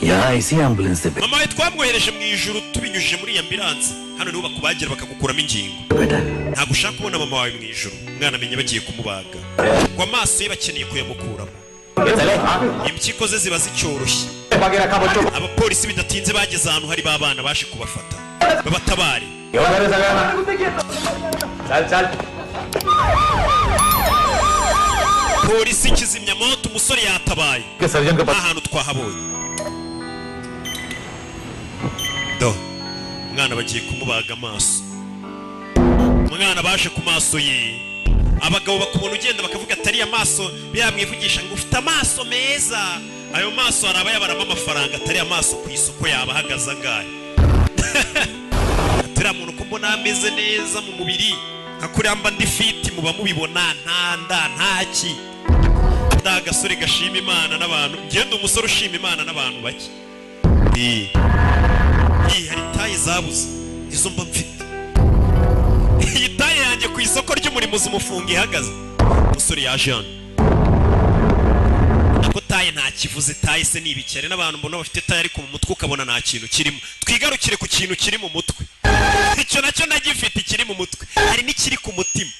यहाँ इसी ambulance से Mama we twamwohereje mu ijuru tubinyujije muri iyi ambulance. Hano niho bakubagira bakagukuramo ingingo. बेटा Ntabwo ushaka kubona mama wawe mu ijuru? Umwana amenya bagiye kumubaga ngo amaso ye bakeneye kuyamukuramo, impyiko ze ziba zicyoroshye. Abapolisi bidatinze bageze ahantu hari ba bana, baje kubafata babatabare. चल चल. Polisi, kizimyamoto, umusore yatabaye. Surgeon के पास Ahantu twahabonye. Do umwana bagiye kumubaga amaso. Umwana baje ku maso ye. Abagabo bakubona ugenda bakavuga atari amaso, biyamwivugisha ngo ufite amaso meza. Ayo maso hari abayabaramo amafaranga. Atari amaso ku isoko yaba ahagaze angahe? Atari muntu ko mbona ameze neza mu mubiri, nka kuriya mba ndi fit, muba mubibona, nta nda, ntaki, ndi agasore gashima Imana n'abantu. Ngenda umusore ushima Imana n'abantu bake. Hari taille zabuze, izo mba mfite. Iyi taille yanjye ku isoko ry'umurimo uzi umufungo ihagaze? Umusore yaje hano, ntabwo Taille nta kivuze. Taille se ni ibiki? Hari n'abantu mbona bafite taille, ariko mu mutwe ukabona nta kintu kirimo. Twigarukire ku kintu kiri mu mutwe. Icyo nacyo ndagifite, ikiri mu mutwe. Hari n'ikiri ku mutima.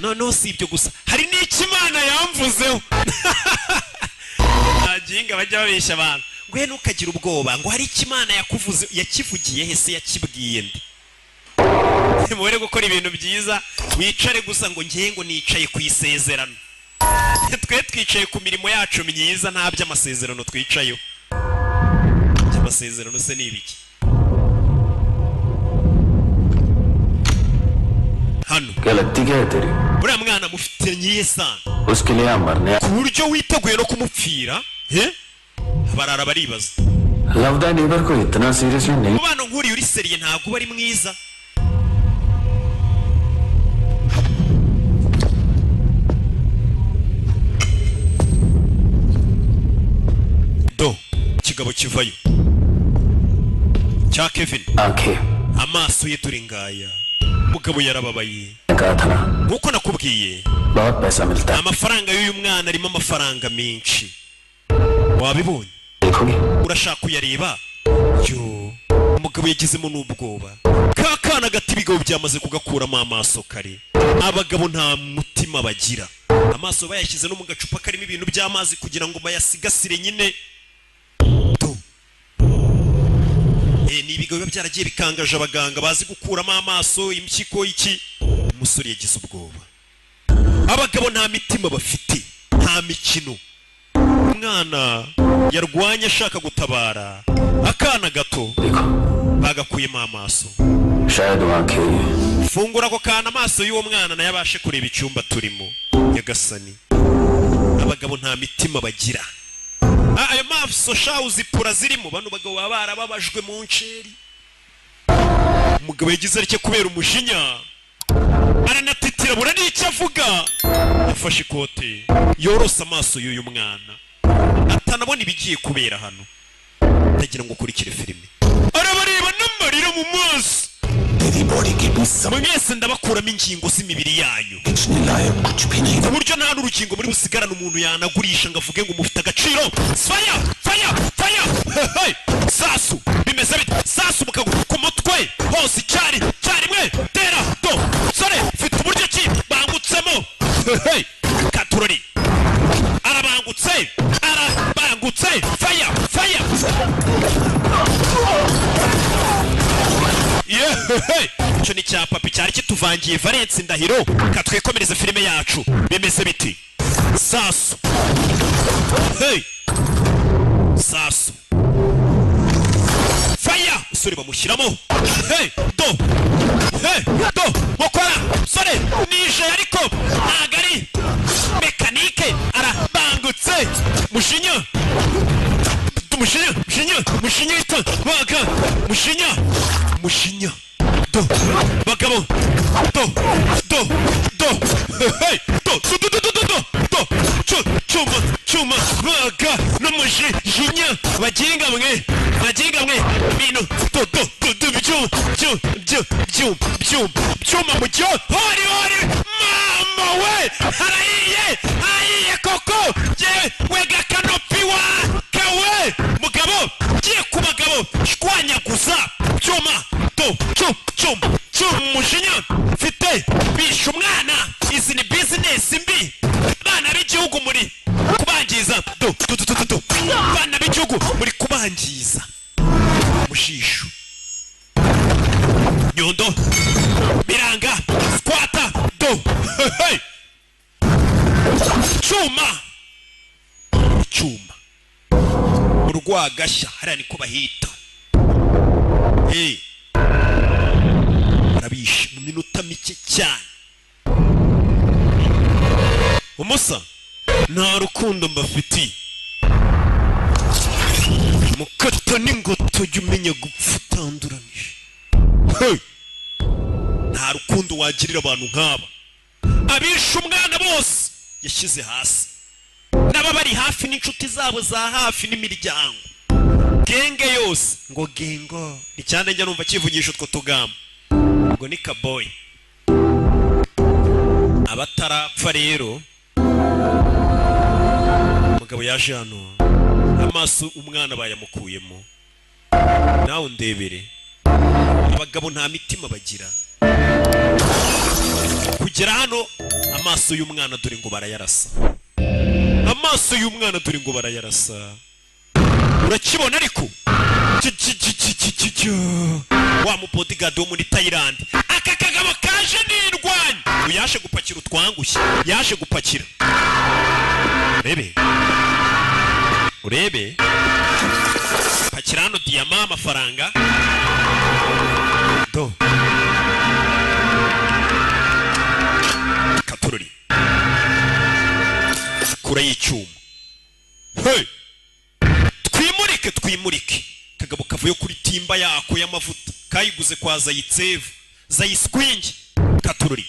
Noneho si ibyo gusa, hari n'icyo Imana yamvuzeho. Nta ginga bajya babeshya abantu ngo he, ntukagire ubwoba, ngo hari icyo Imana yakuvuze. Yakivugiye he se? Yakibwiye nde? Mubere gukora ibintu byiza, wicare gusa ngo ngiye, ngo nicaye ku isezerano. Twe twicaye ku mirimo yacu myiza, nta by'amasezerano twicayeho. By'amasezerano se ni ibiki hano? क्या लगती क्या है तेरी? Uriya mwana mufitanye iyihe sano उसके लिए आप मरने ku buryo witeguye no kumupfira? He, barara baribaza. Love thy neighbour को इतना seriously नहीं Umubano nk'uriya uri sérieux ntabwo uba ari mwiza. Do ikigabo kivayo cya Kevin. आंखें Amaso ye dore ngaya. Umugabo yarababaye. कहा था ना? Nk'uko nakubwiye, बहुत पैसा मिलता है। Amafaranga y'uyu mwana arimo amafaranga menshi, wabibonye? देखोगे? Urashaka kuyareba? Yo, umugabo yagizemo n'ubwoba. Ka kana gato ibigabo byamaze kugakuramo amaso kare. Abagabo nta mutima bagira. Amaso bayashyize no mu gacupa karimo ibintu by'amazi kugira ngo bayasigasire nyine. Tu. Ni ibigabo biba byaragiye bikangaje abaganga bazi gukuramo amaso, impyiko, iki. Umusore yagize ubwoba. Abagabo nta mitima bafite, nta mikino. Umwana yarwanye ashaka gutabara akana gato, bagakuyemo amaso. शायद वो आंखें Fungura ako kana, amaso y'uwo mwana nayo abashe kureba icyumba turimo. Nyagasani, abagabo nta mitima bagira. Ah, ayo maso sha uzipura zirimo. Bano bagabo baba barababajwe mu nceri. Umugabo yagize atya kubera umujinya, aranatitira, bura n'icyo avuga. Yafashe ikote yorosa amaso y'uyu mwana atanabona ibigiye kubera hano. Ndagira ngo ukurikire filime. Arabareba n'amarira mu maso. Mwese ndabakuramo ingingo z'imibiri yanyu ku buryo nta n'urugingo muri busigarane umuntu yanagurisha ngo avuge ngo mufite agaciro. Faya, faya, faya! Hey! Sasu bimeze bite? Sasu mu kaguru, ku mutwe hose, icyari cyarimwe. Tera do sore, mfite uburyo ki bangutsemo. Hey! Katurori arabangutse, arabangutse. Faya, faya! Yeah! Icyo ni cya papi cyari kituvangiye. Valence Ndahiro, katwikomereze filime yacu. Bimeze biti? Sasu, hey! Sasu, faya! Usore bamushyiramo. Hey, do, hey, do mukora. Sore nije, ariko ntago ari mécanique. Arabangutse. Mushinya, mushinya, mushinya, mushinya ita baga, mushinya, mushinya. Do bagabo, do, do, do, hey, do, do, do, do, do, do, do, cu cyuma, cyuma, baga n'umushinya. Baginga mwe, baginga mwe, bintu do, do, do, do, byuma, byuma, byuma, byuma, byuma mu cyo hori, hori. Mama we, harahiye, ahiye koko. Jewe wega kanopi wa kawe. Mugabo giye ku bagabo, shwanyaguza byuma. Do cyu cyuma cyuma, umujinya mfite. Bishe umwana. Izi ni bizinesi mbi. Bana b'igihugu muri kubangiza. Do, do, do, do, do. Bana b'igihugu muri kubangiza. Mushishu nyundo biranga squata. Do, hey! Cyuma, cyuma, urwagashya hariya niko bahita. Hey, barabishe mu minota mike cyane. Umusa nta rukundo mbafitiye. Mukata n'ingoto, jya umenya gupfa utanduranije. Hey! Nta rukundo wagirira abantu nk'aba abishe umwana bose yashyize hasi, n'aba bari hafi n'inshuti zabo za hafi n'imiryango, gang yose. Ngo gengo icyane, njya numva kivugisha utwo tugambo ngo ni kaboyi. Abatarapfa rero Umugabo yaje hano, amaso umwana bayamukuyemo. Nawe undebere, abagabo nta mitima bagira. Kugera hano, amaso y'umwana dore ngo barayarasa, amaso y'umwana dore ngo barayarasa. Urakibona ariko? Ki- ki- ki- ki- ki- ki- ki. Wa mu bodyguard wo muri Thailand, aka kagabo kaje n'indwanyi. Uyu yaje gupakira utwangushye, yaje gupakira. Urebe, urebe, pakira hano diyama, amafaranga do katururi kure y'icyuma. Hey! Twimurike, twimurike. Kagabo kavuye kuri timba yako y'amavuta kayiguze kwa Zayitsevu Zayiswingi. Katururi,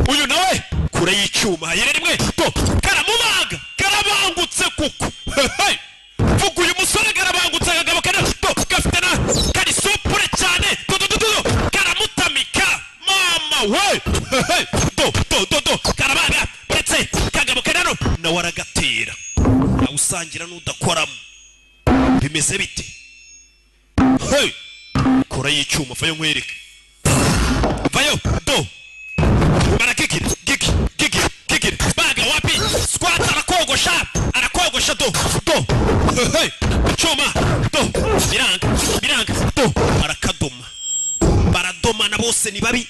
uyu nawe kure y'icyuma hayere rimwe to karamubaga, karabangutse kuko. Hey! Vuga, uyu musore karabangutse. Akagabo kari to gafite na kari souple cyane. To to to to, karamutamika mama we. Hey! To to to to, karabaga. Uretse kagabo kari hano nawe aragatera, awusangira n'udakoramo. Bimeze bite? Hey! Kora y'icyuma, vayo nkwereke, vayo do. Barakikira giki giki giki, baga wapi? Squat, arakogosha, arakogosha do do. Hey! Icyuma do, biranga, biranga do, arakadoma, baradomana bose ni babi.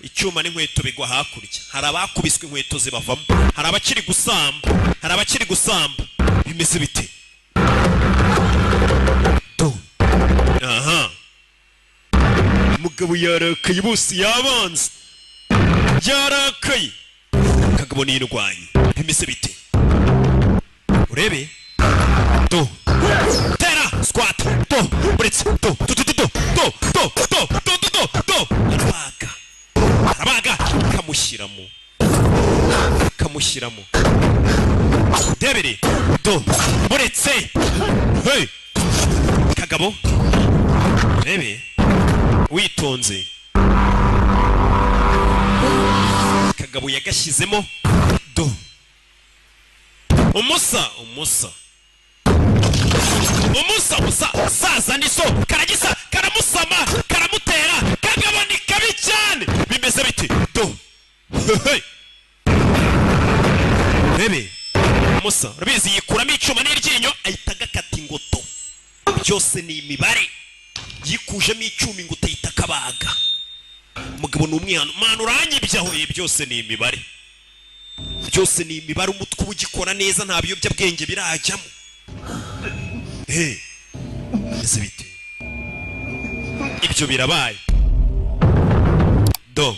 Icyuma n'inkweto bigwa hakurya. Hari abakubiswe inkweto zibavamo, hari abakiri gusamba, hari abakiri gusamba. Bimeze bite? Do, aha umugabo yarakaye, bose yabanze yarakaye. Kagabo n'indwanyi, bimeze bite? Urebe do, tera squat do, uretse do do do do do do do do do do do, arabaga, arabaga, kamushyiramo, kamushyiramo. Debere do, uretse. Hey! Kagabo, urebe witonze, kagabo yagashyizemo do. Umusa, umusa, umusa, umusa saza niso karagisa, karamusama, karamutera. Kagabo ni kabi cyane. Bimeze biti? Do. Hey! Bebe umusa urabizi, yikuramo icyuma n'iryinyo, ahita agakata ingoto. Byose ni imibare. Yikujemo icyuma, ingoto ahita akabaga. Umugabo ni umwana mwana, uranyibyaho. Byose ni imibare, byose ni imibare. Umutwe uba ugikora neza, nta biyobyabwenge birajyamo. Hey, bimeze bite? Ibyo birabaye do.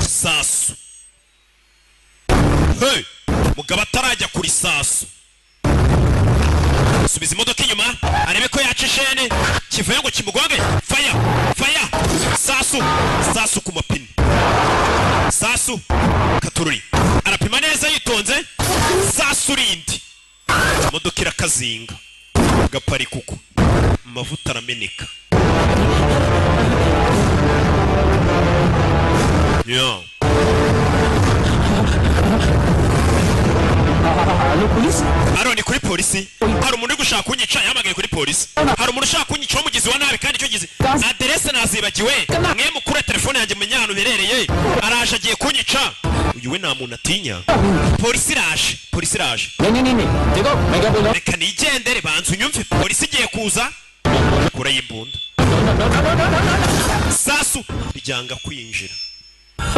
Sasu. Hey! Mugabo atarajya kuri sasu, subiza imodoka inyuma arebe ko yaca ishene kivuye ngo kimugonge. Faya, faya, sasu, sasu ku mapine, sasu katururi. Arapima neza yitonze. Sasu rindi, imodoka irakazinga, gaparika uko, amavuta arameneka. Yeah. Hano ni kuri polisi, hari umuntu uri gushaka kunyica. Yahamagaye kuri polisi, hari umuntu ushaka kunyica w'umugizi wa nabi, kandi icyo gize aderese nazibagiwe. Mwe mukure telefone yanjye, mumenye ahantu biherereye. Araje, agiye kunyica. Uyu we nta muntu atinya. Polisi iraje, polisi iraje. Reka nigendere, banza unyumve. Polisi igiye kuza. Kure y'imbunda, sasu ryanga kwinjira.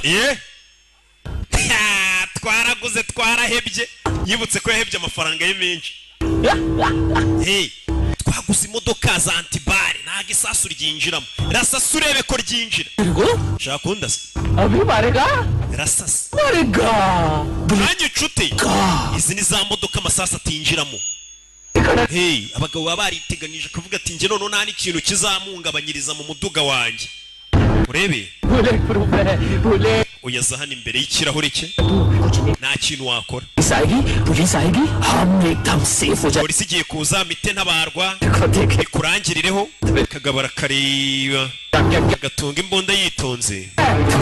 Ye, twaraguze, twarahebye. Yibutse ko yahebye amafaranga ye menshi. Hey, twaguze imodoka za anti-balles, ntabwo isasu ryinjiramo. Rasasa urebe ko ryinjira. Shaka kundasa? अभी मारेगा. Rasasa. मारेगा. Nanjye inshuti, izi ni za modoka amasasu atinjiramo. Hey, abagabo baba bariteganyije, kuvuga ati njye noneho nta n'ikintu kizamuhungabanyiriza mu muduga wanjye. Urebe. Bullet proof है, bullet. Uyaza hano imbere y'ikirahure cye, nta kintu wakora. Police आएगी, police आएगी, हम एकदम safe हो जाए। Polisi igiye kuza, mite ntabarwa ikurangirireho. Kagabo arakareba, agatunga imbunda yitonze.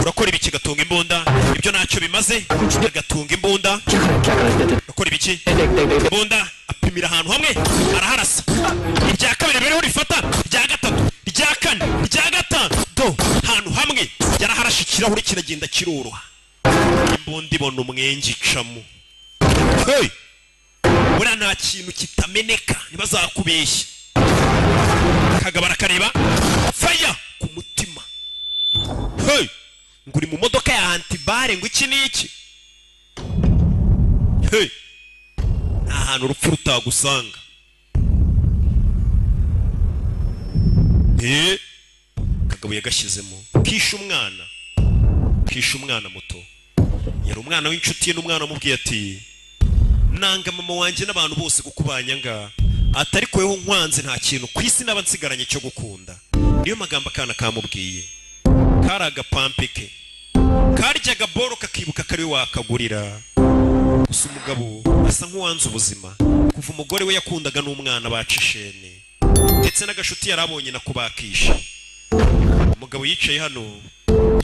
Urakora ibiki? Gatunga imbunda, ibyo ntacyo bimaze. Agatunga imbunda. Urakora ibiki? Imbunda apimira ahantu hamwe, araharasa. Irya kabiri rero rifata, irya gatatu, irya kane, irya gatanu, do ahantu hamwe yaraharashe, ikirahure kiragenda kiroroha, imbunda ibona umwenge icamo. Hey! Buriya nta kintu kitameneka, ntibazakubeshye. Kagabo arakareba, faya ku mutima. Hey! Ngo uri mu modoka ya anti-balles, ngo iki n'iki. Hey! Nta hantu urupfu rutagusanga. Kagabo yagashyizemo, kishe umwana, kishe umwana muto. Yari umwana w'inshuti ye, n'umwana wamubwiye ati: "Nanga mama wanjye n'abantu bose kuko banyanga." Atari weho nkwanze, nta kintu ku isi naba nsigaranye cyo gukunda. Niyo magambo akana kamubwiye. Kari agapampe ke karyaga boro, kakibuka kari we wakagurira. Gusa umugabo asa nk'uwanze ubuzima kuva umugore we yakundaga n'umwana baca ishene, ndetse n'agashuti yari abonye nako bakishe. Umugabo yicaye hano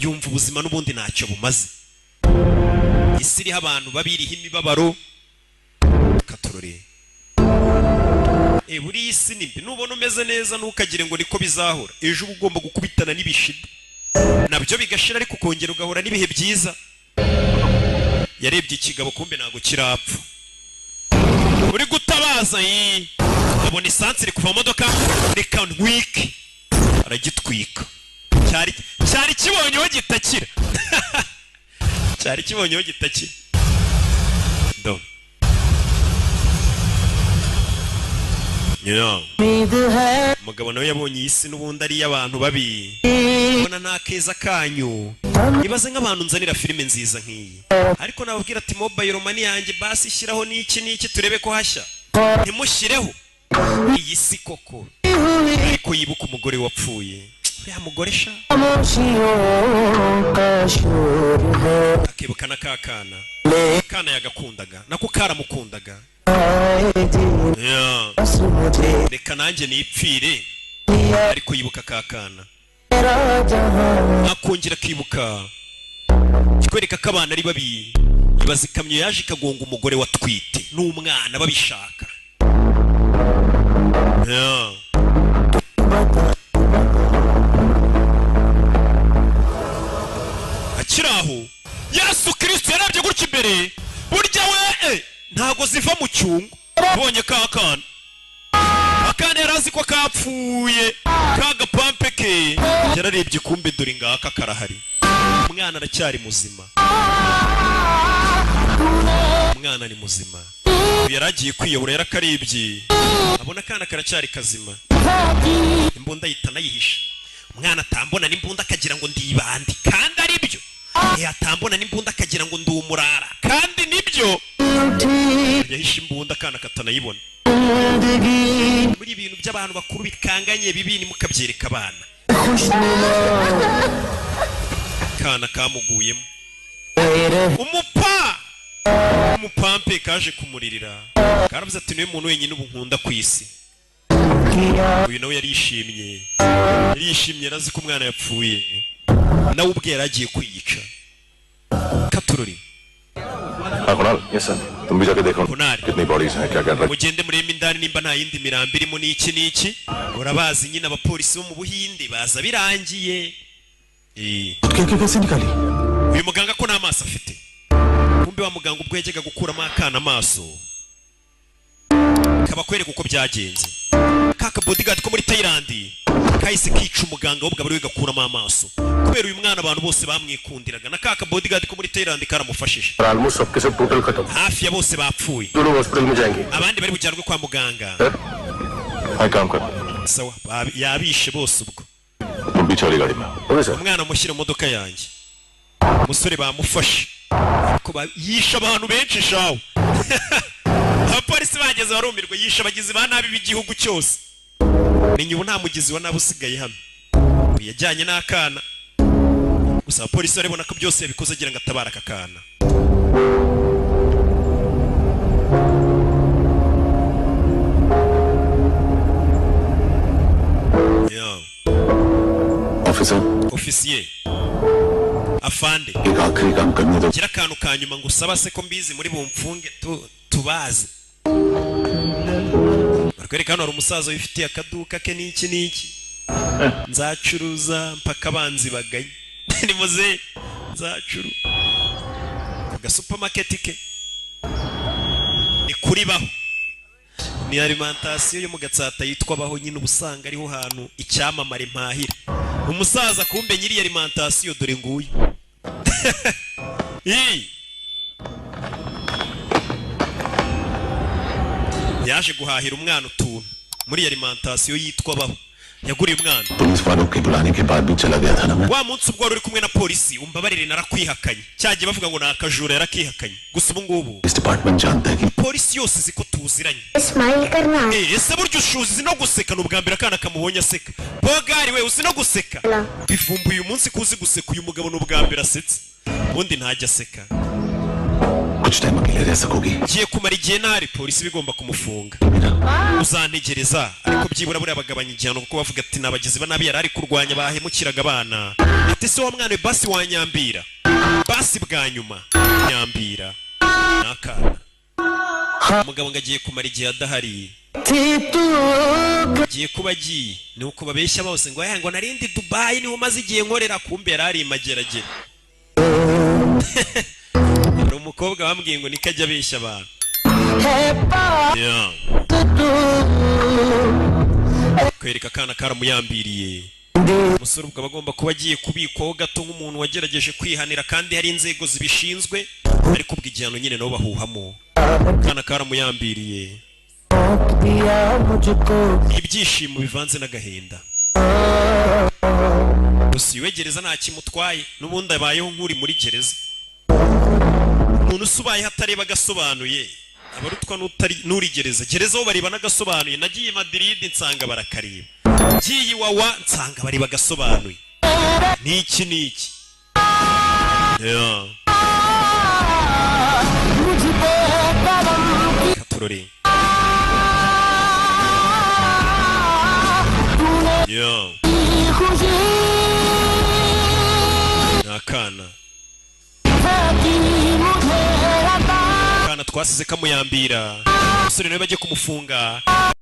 yumva ubuzima n'ubundi ntacyo bumaze, isi iriho abantu babiriho imibabaro. Katorore, buriya isi ni mbi. Nubona umeze neza ntukagire ngo niko bizahora. Ejo uba ugomba gukubitana n'ibishida, nabyo bigashira, ariko ukongera ugahura n'ibihe byiza. Yarebye ikigabo, kumbe ntabwo kirapfa. Uri gutabaza yi, abona esansi iri kuva mu modoka, reka ntwike. Aragitwika. Cyari kibonyeho gitakira, cyari kibonyeho gitakira. Do. Yeah. Umugabo nawe yabonye iyi si n'ubundi ari iy'abantu babi, ubona nta keza kanyu. Ibaze nk'abantu nzanira filime nziza nk'iyi, ariko nababwira ati: "Mobile money yanjye basi shyiraho n'iki n'iki turebe ko hashya," ntimushyireho. Iyi si koko. Ariko yibuka umugore wapfuye, uriya mugore sha, akibuka na ka kana. Kana yagakundaga, nako karamukundaga. Yeah. Reka nanjye nipfire. Ariko yibuka ka kana, akongera akibuka. Kikwereka ko abana ari babi. Ibaza ikamyo yaje ikagonga umugore watwite n'umwana babishaka. Yeah. Akiri aho, Yesu Kirisito yarabye gutya imbere. Burya we ntago ziva mu cyungo. Ubonye ka kana, akana yari azi ko kapfuye, ka gapampe ke. Yararebye, kumbe dore ngaka karahari. Umwana aracyari muzima, umwana ni muzima. Uyu yari agiye kwiyahura, yarakarebye abona akana karacyari kazima. Imbunda ahita anayihisha. Umwana atambona n'imbunda akagira ngo ndibande, kandi ari byo. Atambona n'imbunda akagira ngo ndi umurara, kandi nibyo. Yahishe imbunda akana katanayibona. Muri ibintu by'abantu bakuru bikanganye bibi, ntimukabyereka abana. Kana kamuguyemo. Umupampe kaje kumuririra, karavuze ati: "Niwe muntu wenyine ubu nkunda ku isi." Uyu nawe yarishimye, yarishimye, arazi ko umwana yapfuye, nawe ubwe yari agiye kwiyica. Katurori. हाँ Kunal. Yes sir. तुम भी जाके देखो Kunal. कितनी bodies हैं, क्या क्या। Mugende murebe indani nimba nta yindi mirambo irimo n'iki n'iki. Urabazi nyine abapolisi bo mu Buhinde baza birangiye. कैसे निकाली? Uyu muganga ko nta maso afite? Kumbe wa muganga ubwo yajyaga gukuramo akana amaso, kabakwereka uko byagenze. Kaka bodyguard ko muri Thailand kahise kica umuganga, ahubwo aba ariwe gakuramo amaso, kubera uyu mwana abantu bose bamwikundiraga, na kaka bodyguard ko muri Thailand karamufashije. Almost सबके सब total खत्म। Hafi ya bose bapfuye. जो लोग hospital में जाएंगे। Abandi bari bujyanwe kwa muganga. हाँ, काम कर। Sawa, yabishe bose ubwo. तुम पीछे वाली गाड़ी में। Okay sir. Umwana mushyira mu modoka yanjye. Umusore bamufashe. Ariko yishe abantu benshi shawe. Abapolisi bageze barumirwa. Yishe abagizi ba nabi b'igihugu cyose. Menya ubu nta mugizi wa nabi usigaye hano. Uyu yajyanye n'akana. Gusa abapolisi barabona ko byose yabikoze agira ngo atabare aka kana. Yeah. Officer. Ofisiye, afande. एक आखिरी काम करने दो। Gira akantu ka nyuma ngo usaba se ko mbizi muri bumfunge tubazi. Barakwereka hano hari umusaza wifitiye akaduka ke n'iki n'iki, nzacuruza mpaka abanzi baganye. Ni muze nzacuru ku gasupamaketi ke ni kuri Baho, ni alimentation yo mu Gatsata yitwa Baho nyine. Uba usanga ariho hantu icyamamare mpahira. Umusaza kumbe nyiri alimentation dore nguyu. Ii! Yaje guhahira umwana utuntu muri alimentation yitwa Baho, yaguriye umwana. Police वालों के बुलाने के बाद भी चला गया था ना मैं। Wa munsi ubwo wari uri kumwe na polisi, umbabarire narakwihakanye. Cyagiye bavuga ngo ni akajura, yarakihakanye. Gusa ubu ngubu police department जानता है कि polisi yose izi ko tuziranye. Smile करना। Ese burya uzi no guseka? Ni ubwa mbere akana kamubonye aseka. Bogari we, uzi no guseka? Bivumbuye uyu munsi ko uzi guseka. Uyu mugabo ni ubwa mbere asetse, ubundi ntajya aseka. कुछ टाइम अकेले रह सकोगी? Ngiye kumara igihe ntari, polisi bigomba kumufunga, uzantegereza. Ariko byibura buriya bagabanya igihano kuko bavuga ati ni abagizi ba nabi yari ari kurwanya bahemukiraga abana. Ati se wa mwana we, basi wanyambira, basi bwa nyuma nyambira. Ni akana. Umugabo ngo agiye kumara igihe adahari, agiye kuba agiye. Ni uko babeshya bose ngo aya ngo narindi Dubayi niho maze igihe nkorera, kumbe yari ari i Mageragere. Hari umukobwa bambwiye ngo niko ajya abeshya abantu. Yeah. Kwereka akana karamuyambiriye. Umusore ubwo aba agomba kuba agiye kubikwaho gato nk'umuntu wagerageje kwihanira kandi hari inzego zibishinzwe, ariko ubwo igihano nyine nabo bahuhamo. Akana karamuyambiriye, ibyishimo bivanze n'agahinda. Gusa uyu we gereza nta kimutwaye, n'ubundi abayeho nk'uri muri gereza. Umuntu se ubayeho atareba agasobanuye abarutwa n'uri gereza. Gereza bo bareba n'agasobanuye. Nagiye i Madrid nsanga barakareba, ngiye Iwawa nsanga bareba agasobanuye. Niki niki. Yeah. Katurore. Yeah. Ni akana akana twasize kamuyambira. Umusore nawe bajye kumufunga.